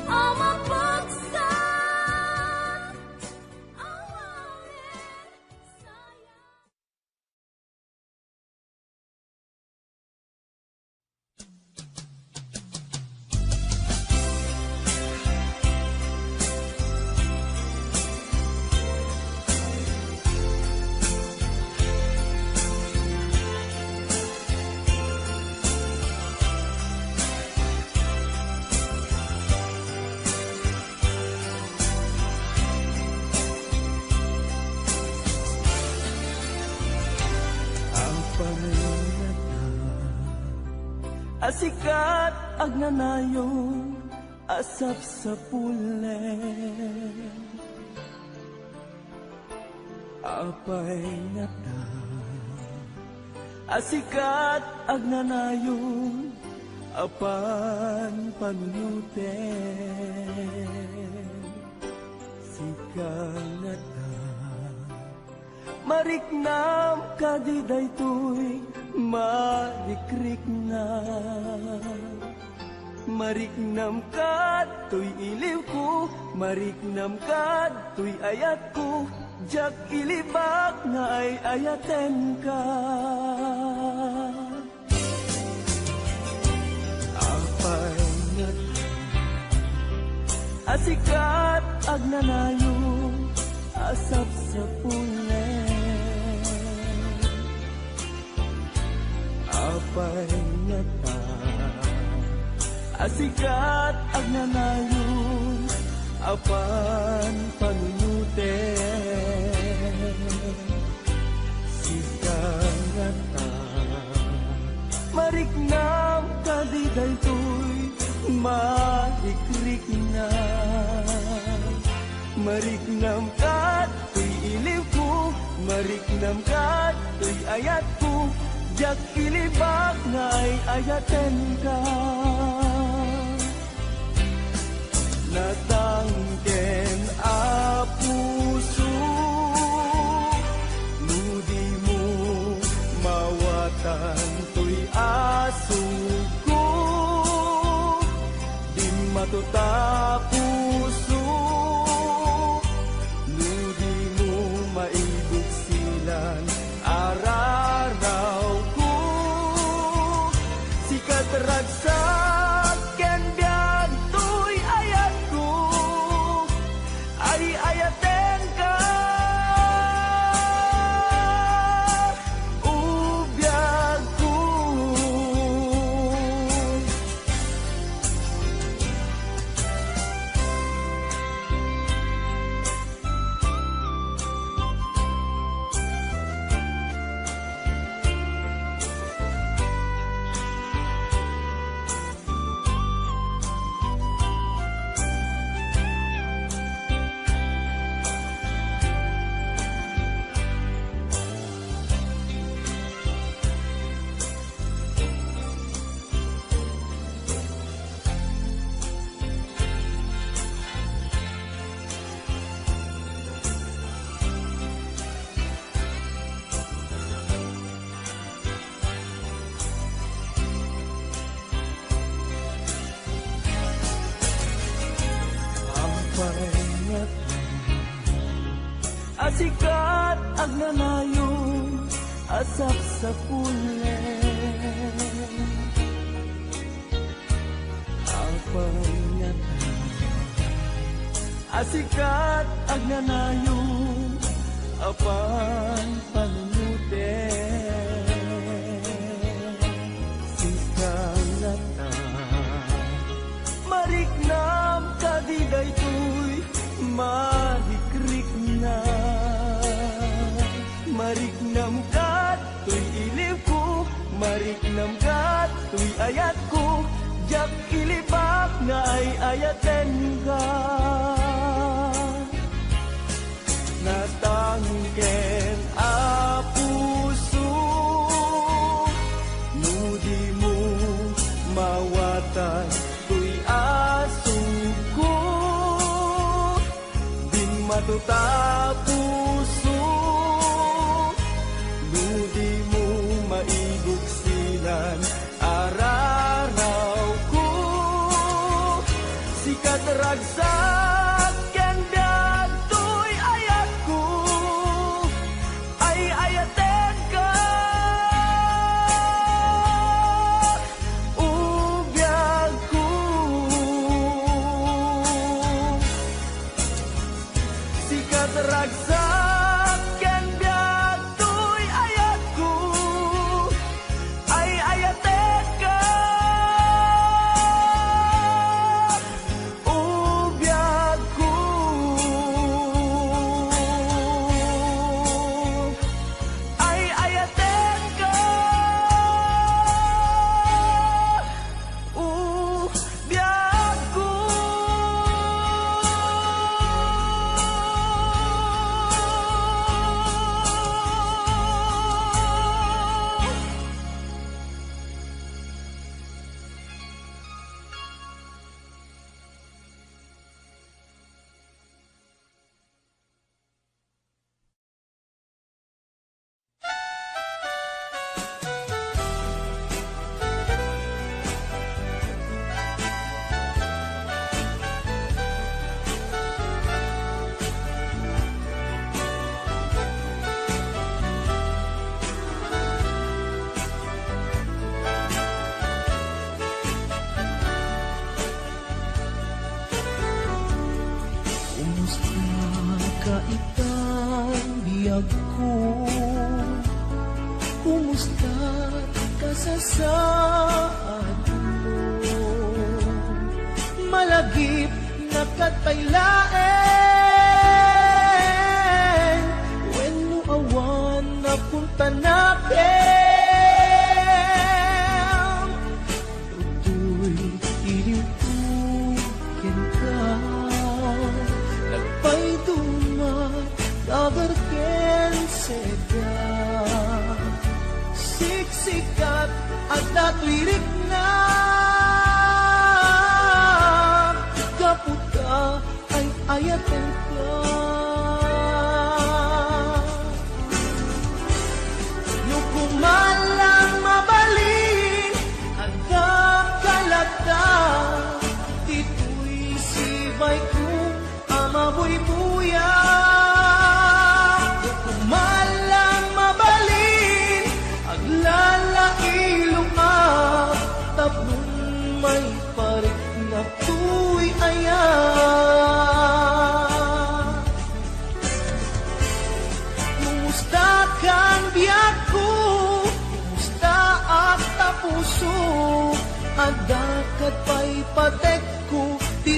a mapugsat, awanen sayang. Apay ngata a sika ti agnanayon a sapsapulen? Apay ngata a sika ti agnanayon a panpanunuten? Sika ngata, mariknam kadi daytoy marikrikna? Mariknam kadtoy iliwko, mariknam kadtoy ayatko, diak ilibak nga ay-ayatenka. Apay ngata a sika ti agnanayon a sapsapulen? Apay ngata a sika ti agnanayon a panpanunuten? Sika ngata, mariknam kadi daytoy marikrikna? Mariknam kadtoy iliwko, mariknam kadtoy ayatko, diak ilibak nga ay-ayatenka. Natangken a puso, no dimo mawatan toy as Tuta puso, no di mo maibuksilan, ararawko. Sikat ragsak ken biag toy ayatko, ay-ayatenka. Ubiagko. Apay ngata a sikat agnanayon a sapsapulen? Apay ngata a sikat agnanayon a panpanunuten? Sika ngata, mariknam kadi daytoy marikrikna? Mariknam kat toy iliwko, mariknam kat toy ayatko, diak ilibak nga ay-ayatenka. Natangken a puso, no di mo mawatan toy asugko. Dimmato ta puso, no di mo maibuksilan, ararawko. Sikat ragsak ken biag toy ayatko, ay-ayatenka. Ubiagko. Sikat ragsak ken biag toy ayatko, ay-ayatenka. Ubiagko. Ay-ayatenka. Ubiagko. Kumusta ka itan, biagko? Kumusta ka sa saadmo? Malagip na kat pay laeng wenno awan napuntanakem. Toy iliwko kenka, nagpayduma, dagar ken seda. Siksikat, adda toy rikna, gapu ta ay-ayatenka. No koma lang mabalin, adda ka latta, ditoy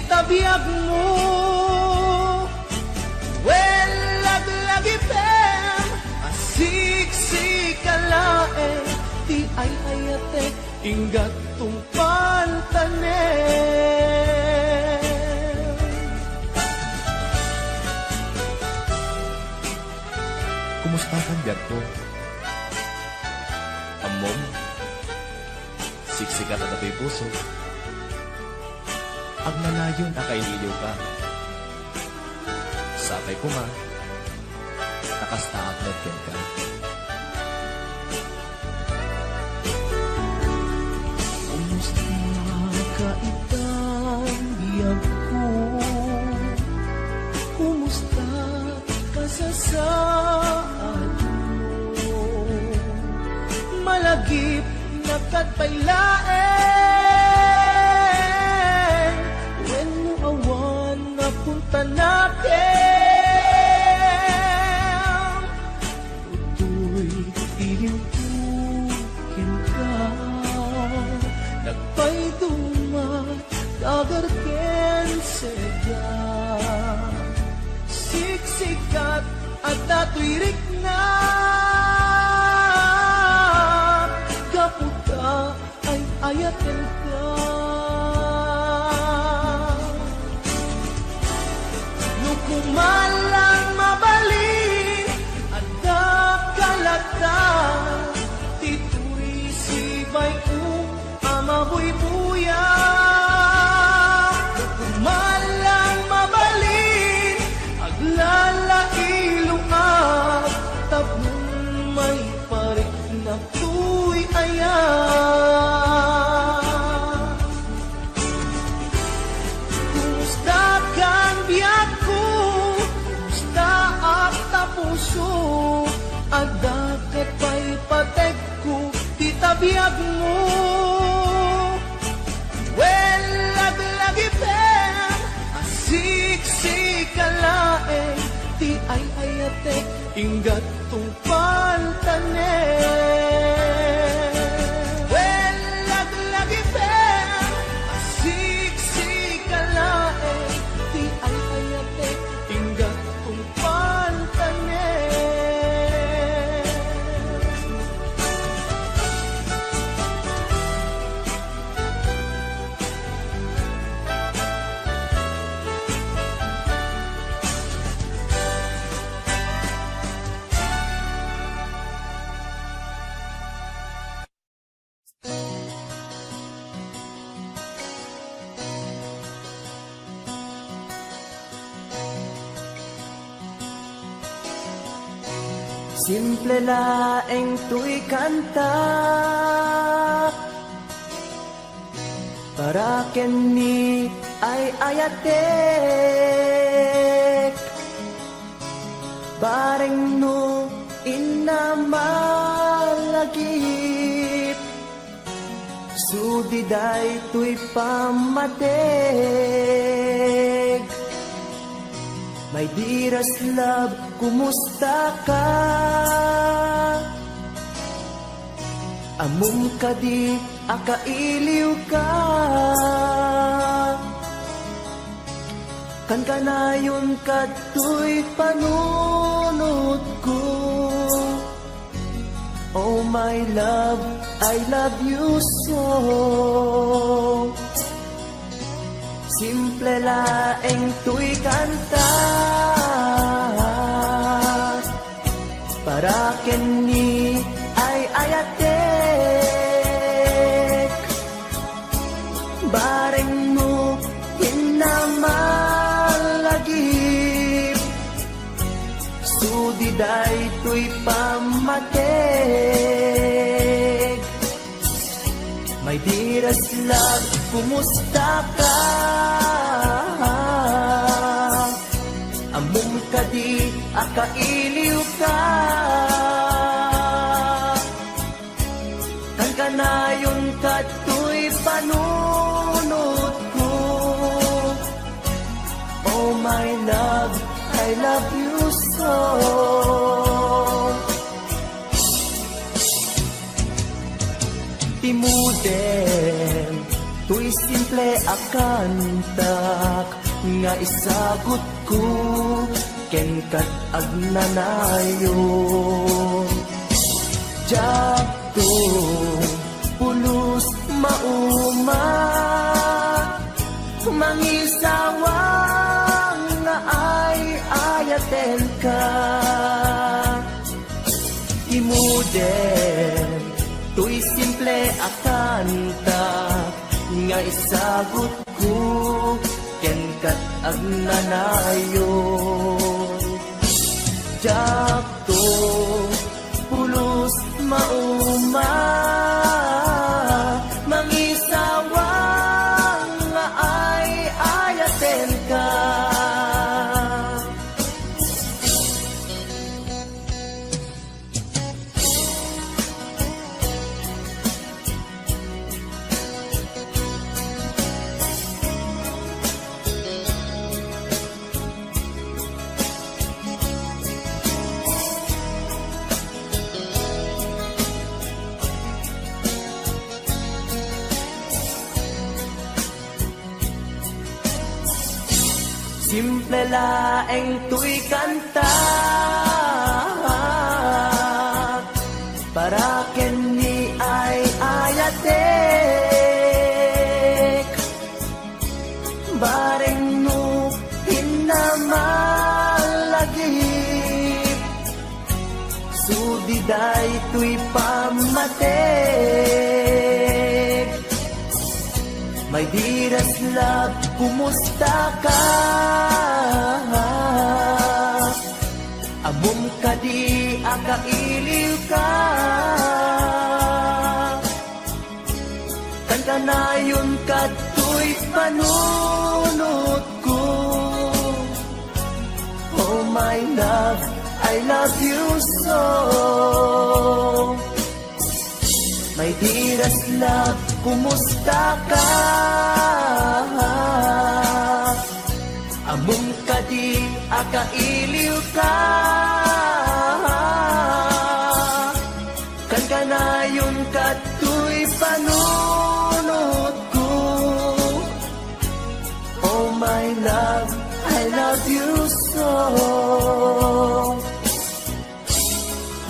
ta biagmo. Wen, laglagipem a siksika laeng ti ay-ayatek, inggat tungpaltanem. Kumusta kan biagko? Ammom, siksika ta datoy puso. Agnanayon a kailiwka. Sapay koma, ta kasta a agnud kenka. Kumusta ka itan biagko? Kumusta kasasaadmo? Malagipnaka pay laeng wenno awan napuntanakem. Toy iliwko kenka, nagpayduma, dagar ken sega. Siksikat a datoy rikna, gapu ta ay-ayatenka. No koma lang mabalin, adda ka latta ti turisibay ko a mabuybuya. No koma lang mabalin, aglalailoak tapno maipariknak toy aya. Kumusta kan biagko? Kumusta ak ta puso? Adda ket pay pategko ti tabiagmo. Wen, laglagipem a siksika laeng ti ay-ayatek, inggat tungpaltanem. Wen, laglagipem a siksika laeng ti ay-ayatek, inggat tungpaltanem. Simple laeng toy kanta. Para ken ni ay-ayatek, bareng no inna malagip, sudi daytoy pammateg. My dearest love, kumusta ka? Ammom kadi a kailiwka? Kankanayon kadtoy panunotko. Oh my love, I love you so. Simple laeng toy kanta. Para ken ni ay-ayatek, bareng no inna malagip, sudi daytoy pammateg. My dearest love, kumusta ka? Ammom kadi a kailiwka? Kankanayon kadtoy panunotko. Oh my love, I love you so. Ti model Toy simple a kantak nga isagutko kenkat agnanayon. Diakto pulos mauma, mangisawang nga ay-ayatenka. Ti modern, toy simple a kanta nga isagutko kenkat agnanayon. Diakto pulos mauma, mangisawang nga ay-ayatenka. Simple laeng toy kanta para ken ni ay-ayatek. Bareng no pinnamallagip, sudi daytoy pammatek. My dearest love, kumusta ka? Ammom kadi a kailiwka? Kankanayon kadtoy panunotko. Oh my love, I love you so. My dearest love, kumusta ka? Ammom kadi a kailiwka? Kankanayon kadtoy panunotko. Oh my love, I love you so.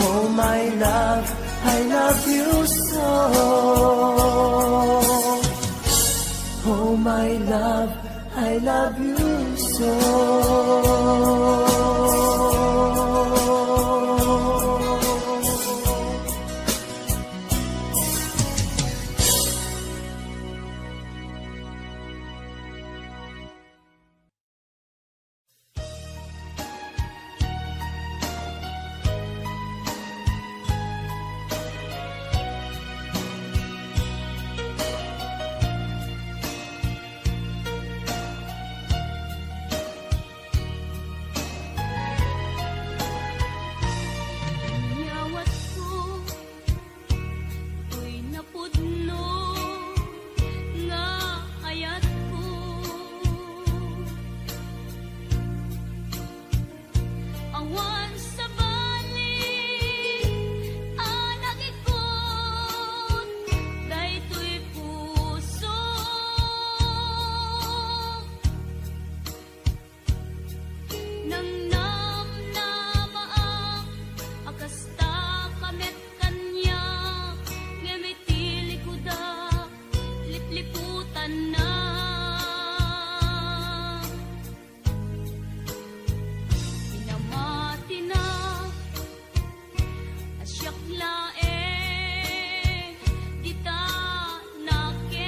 Oh my love, I love you so. Oh my love, I love you so. Inyawatko toy napudno nga ayatko. Awan sabali a nagikot daytoy puso. Nangnamnamaak a kasta ka met kaniak, ngem iti likudak, liplikutanna. Pinamatinak a siak laeng dita nakem.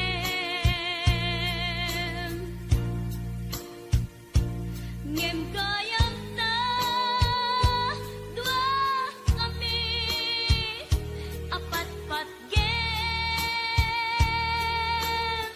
Ngem gayam ta dua kami a patpatgem.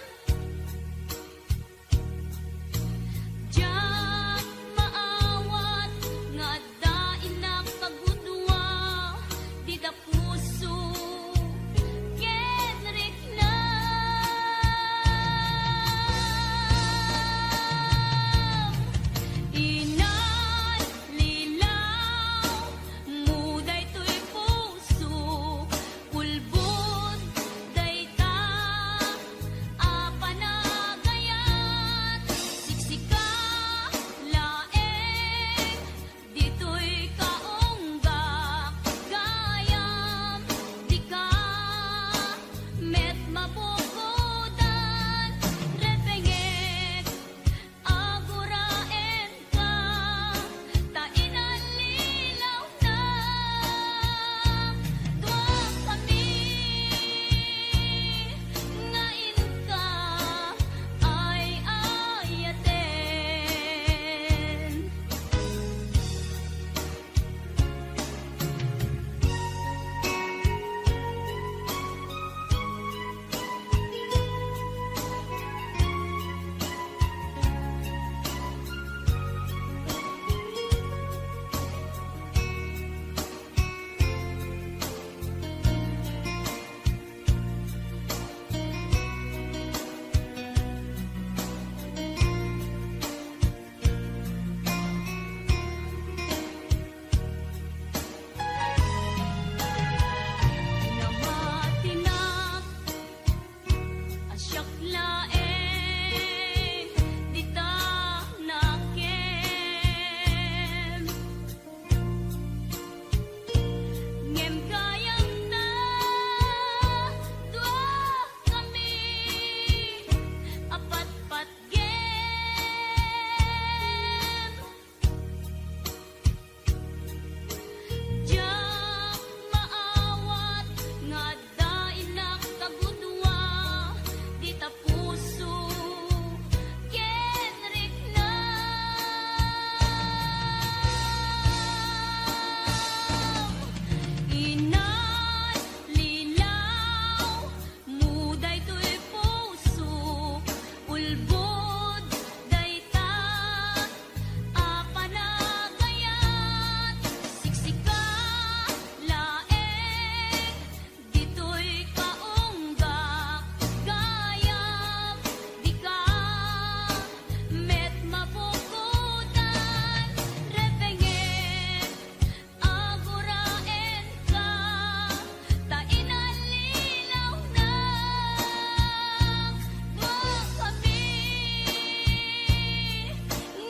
Siak laeng dita nakem. Ngem gayam ta, dua kami a patpatgem. Diak maawat nga adda innak a gudua dita puso ken riknam. Inallilaw mo daytoy puso, ulbod dayta a panagayat, siksika laeng ditoy kaunggak, gayam dika met mabukodan, repengem, aguraenka, ta inallilaw na dua kami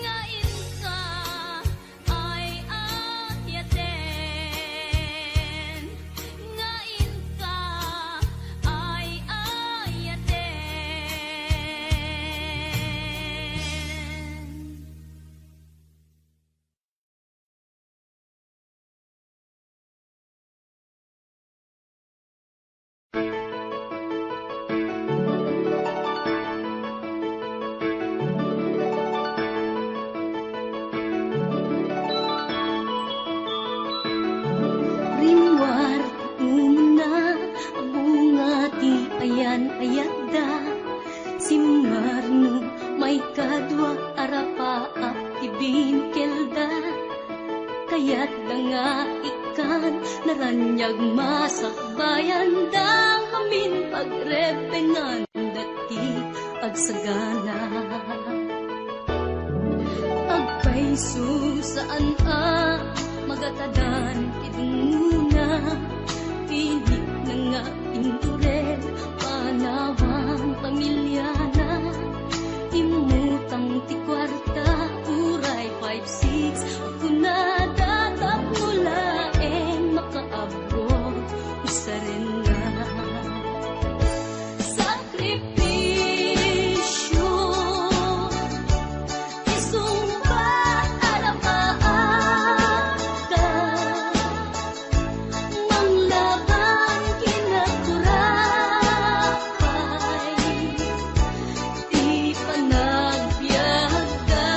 nga inka ay-ayaten, nga inka ay-ayaten. Rimmuar ti umuna a bunga ti ayan-ayatda. Simmarno maikadua a rapaap ti binkelda. Kayatda nga ikkan naraniag masakbayanda ngamin pagrebbenganda ti agsagana. Agpayso saan a magatadan ti dungngona, pinitna nga inturel panawan pamiliana. Immutang ti kuarta, uray five six, kunada tapno laeng makaabot, usarenna. Sakripisio, isungbat a rapaapda. Manglaban ken agturapay ti panagbiagda.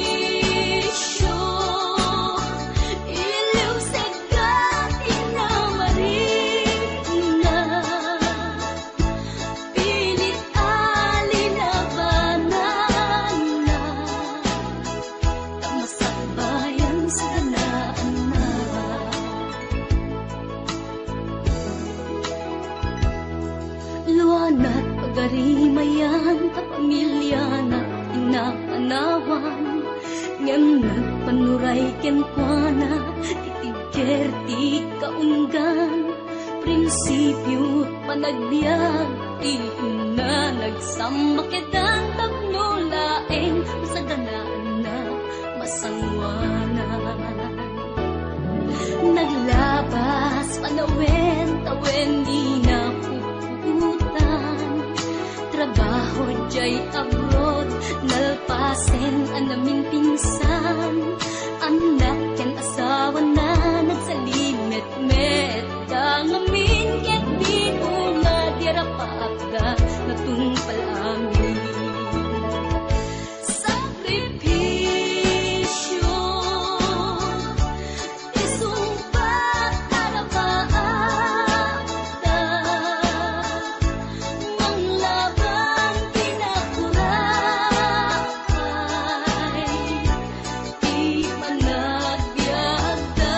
Sakripisio, iliwsegda ti namarikna. Pilit a linabananna, ta masakbayan saganaanna. Luanat pagarimayan ta pamiliana ti napanawan, ngem nagpanuray kenkuana ti tigger ti kaunggan. Prinsipio panagbiag ti inna, nagsammaketdan tapno laeng masaganaanna, masangoanan. Naglabas panawen tawen ni napuputan. Trabaho jay abroad, nalpasen a naminpinsan. Annak ken asawana nagsalimetmet. Dangamin ket binunga ti arapaapda, natungpal amin. Sakripisio, isungbat a rapaapda, manglaban ti nakurapay. Ti panagbiagda.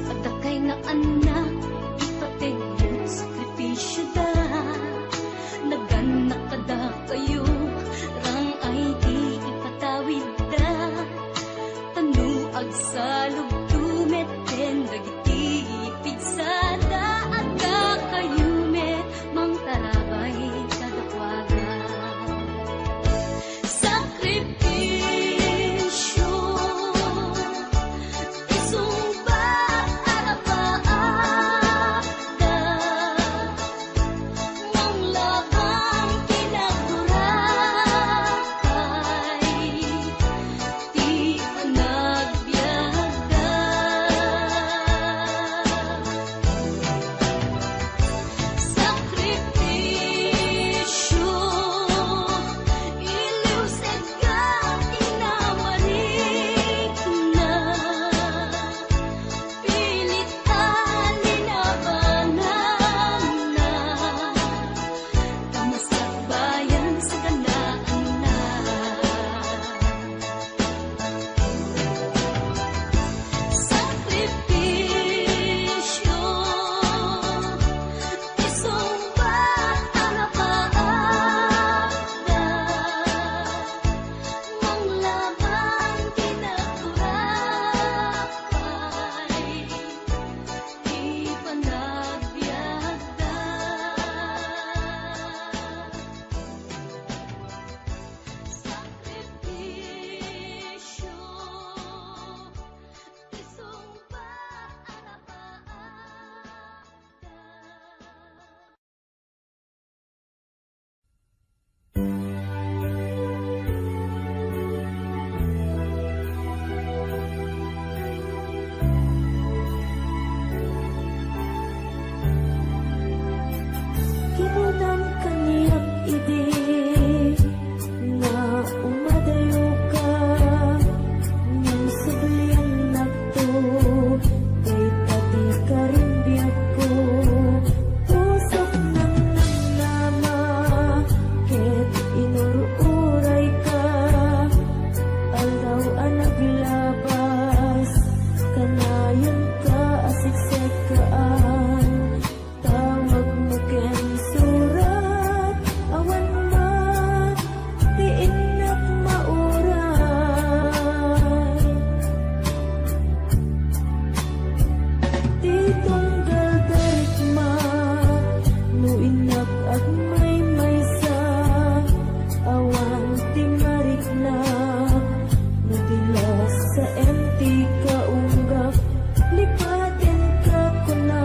Adda kay nga annak, ipatenyo sakripisioda. Naganak kadakayo, rang ay di ipatawidda. Tano agsalubto met ken dagiti pigsada, adda kayo met mangtarabay kadakuada. Sakripisio, isungbat a rapaatda, manglaban kinagurapay ti panagbiagda. Sakripisio, iliwsed nga inamarikna, pilit a linabananna, ta masakbayan sa ganaanna. Sakripisio, isungbat a rapaatda, manglaban kinagurapay ti panagbiagda. Sakripisio, isungbat a rapaatda. Kinunam kaniak idi nga umadayoka, ngem subliannakto, dayta ti karimbiagko. Pusok nangnamnama ket inur-urayka. Aldaw a naglabas, kanayanka a siksekkaan. Tawagmo ken surat, awan man ti innak mauray. Ti tunggal darikma, no innak agmaymaysa, awan ti mariknak, no ti lasaem ti kaunggak, lipatenka kuna.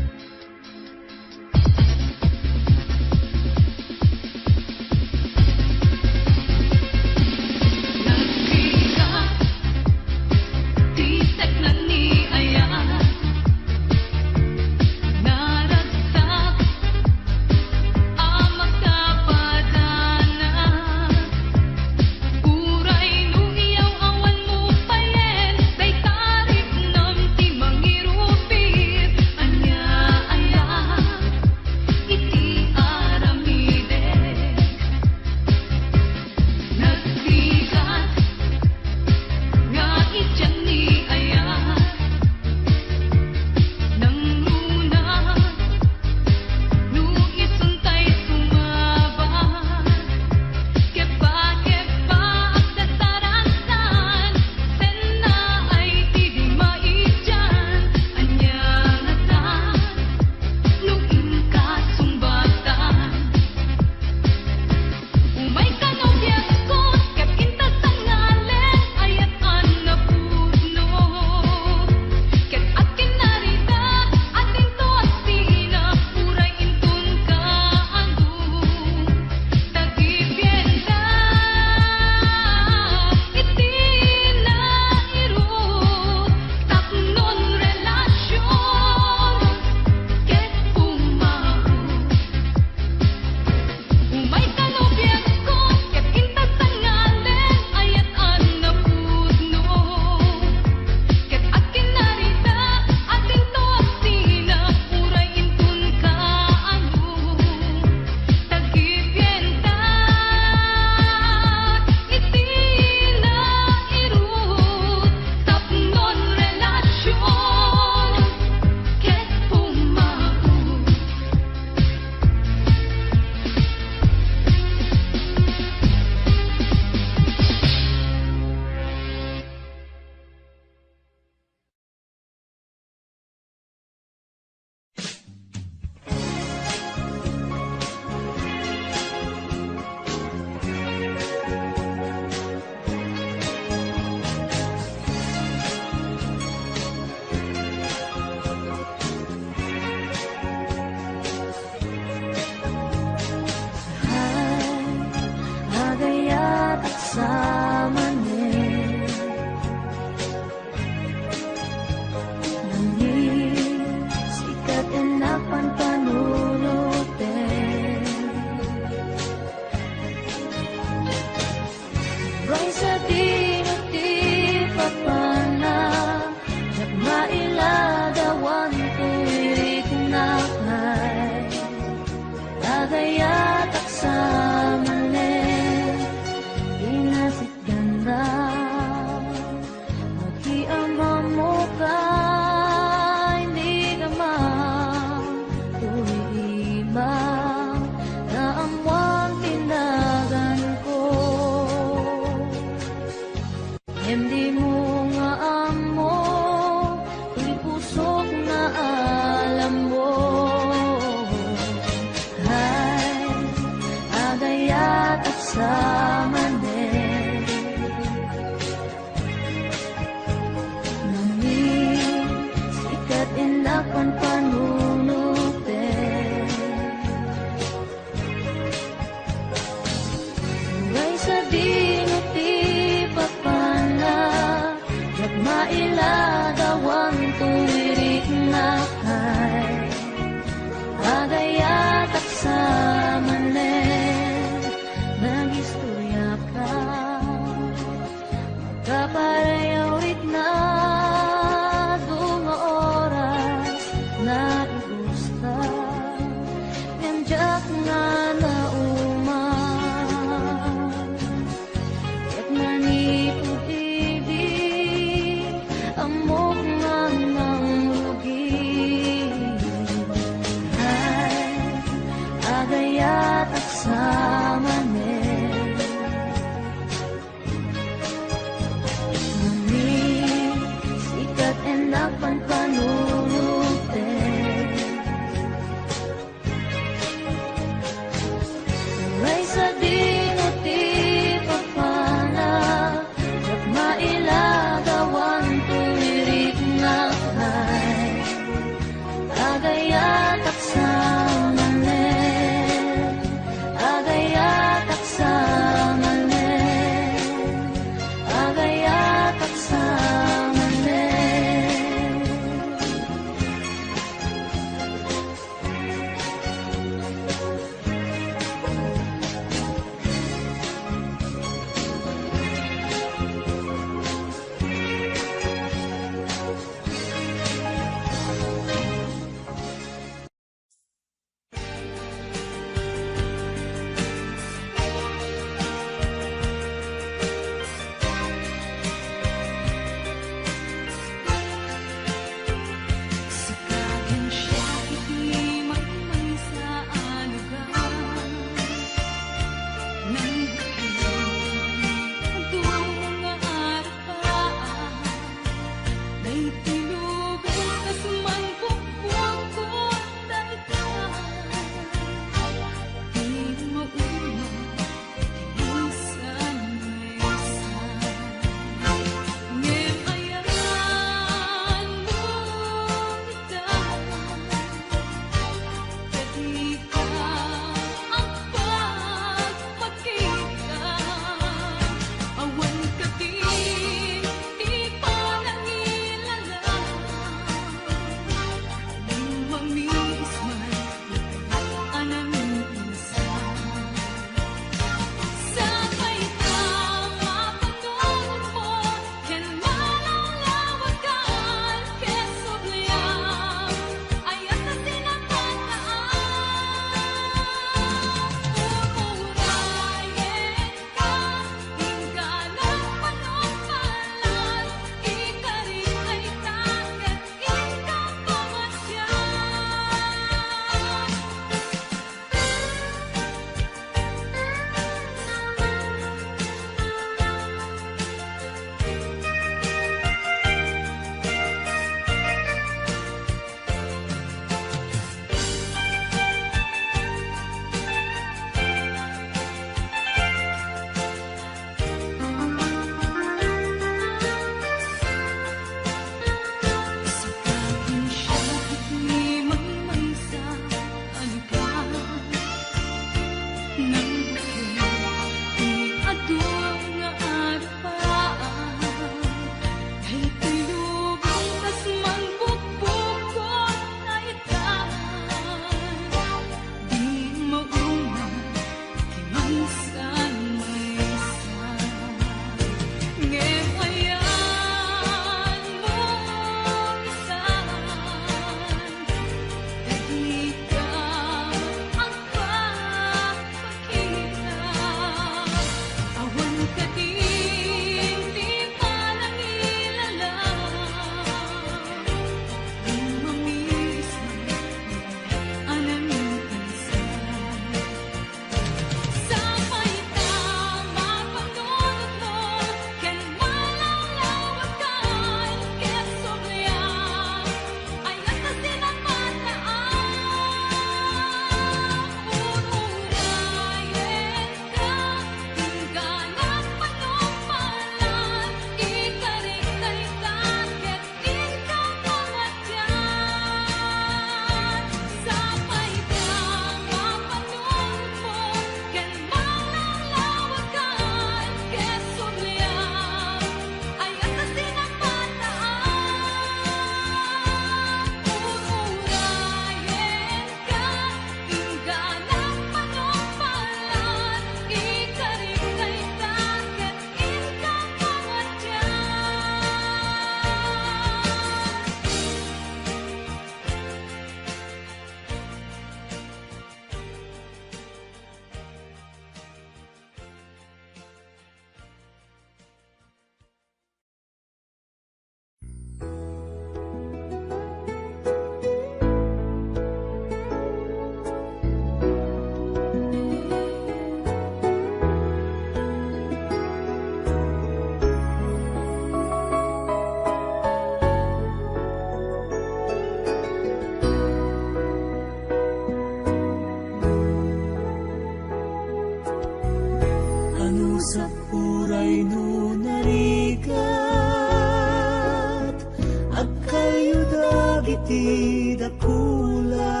dakula,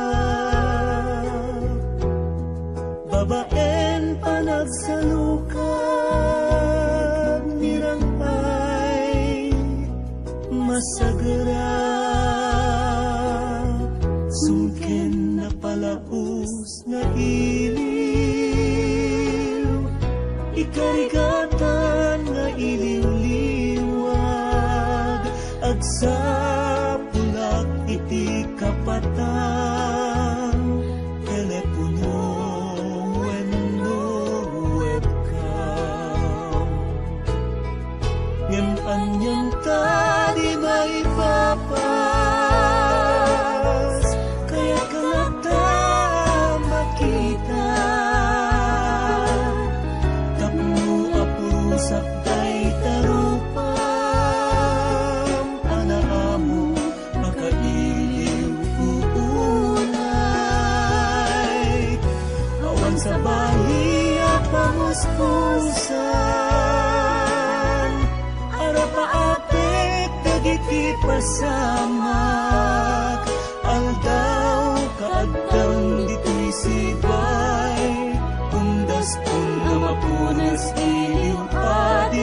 babaen panagsalukag ni Rang-ay masagera, sungken napalaus nga iliw, ikarigatan nga iliwliwag, agsapulak iti kapatang telepono wenno webcam. Ngem anian ta di maipapas, kayat ka latta makita. Tapno apusak dayta rupam a naammo, makailiw ko unay. Awan sabali a pamuspusan, arapaapek dagiti pasamak. Aldaw ka addang ditoy sibay, umdaston a mapunas iliw a di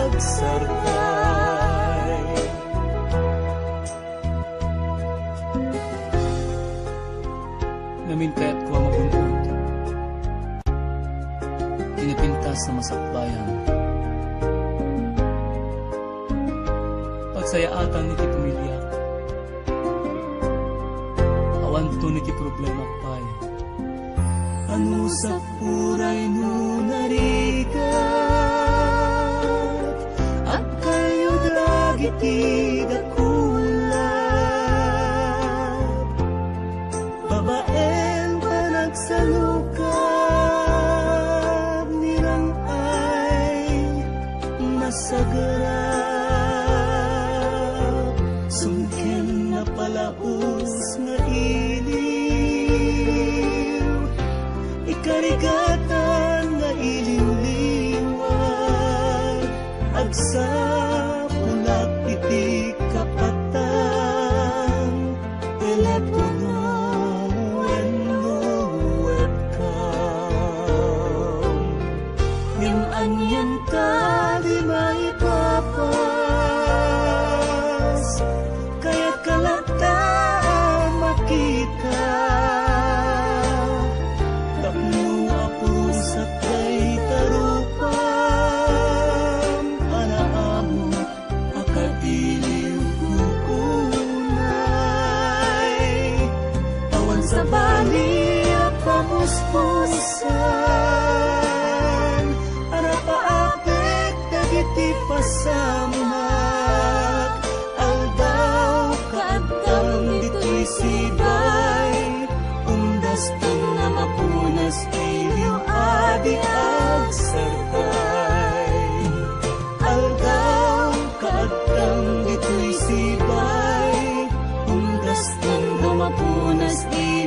agsarkay. Ngamin kayatko a magun-od ti napintas a masakbayan. Pagsayaatan iti pamiliak. Awanton iti problema pay. Anusak uray no narigat, agkalyo dagiti dakula. Babaen panagsalukag ni Rang-ay masagera, sungken napalaus nga iliw, ikarigatan nga iliwliwag, agsapulak iti kapatang telepono wenno webcam. Ngem anian ta di maipapas, kayat ka latta a makita. Tapno apusak dayta rupam a naammo, makailiw ko unay. Awan sabali a pamuspusan, arapaapek dagiti pasamak. Aldaw ka addang ditoy sibay, umdaston a mapunas iliw a di agsarkay. Aldaw ka addang ditoy sibay, umdaston a mapunas iliw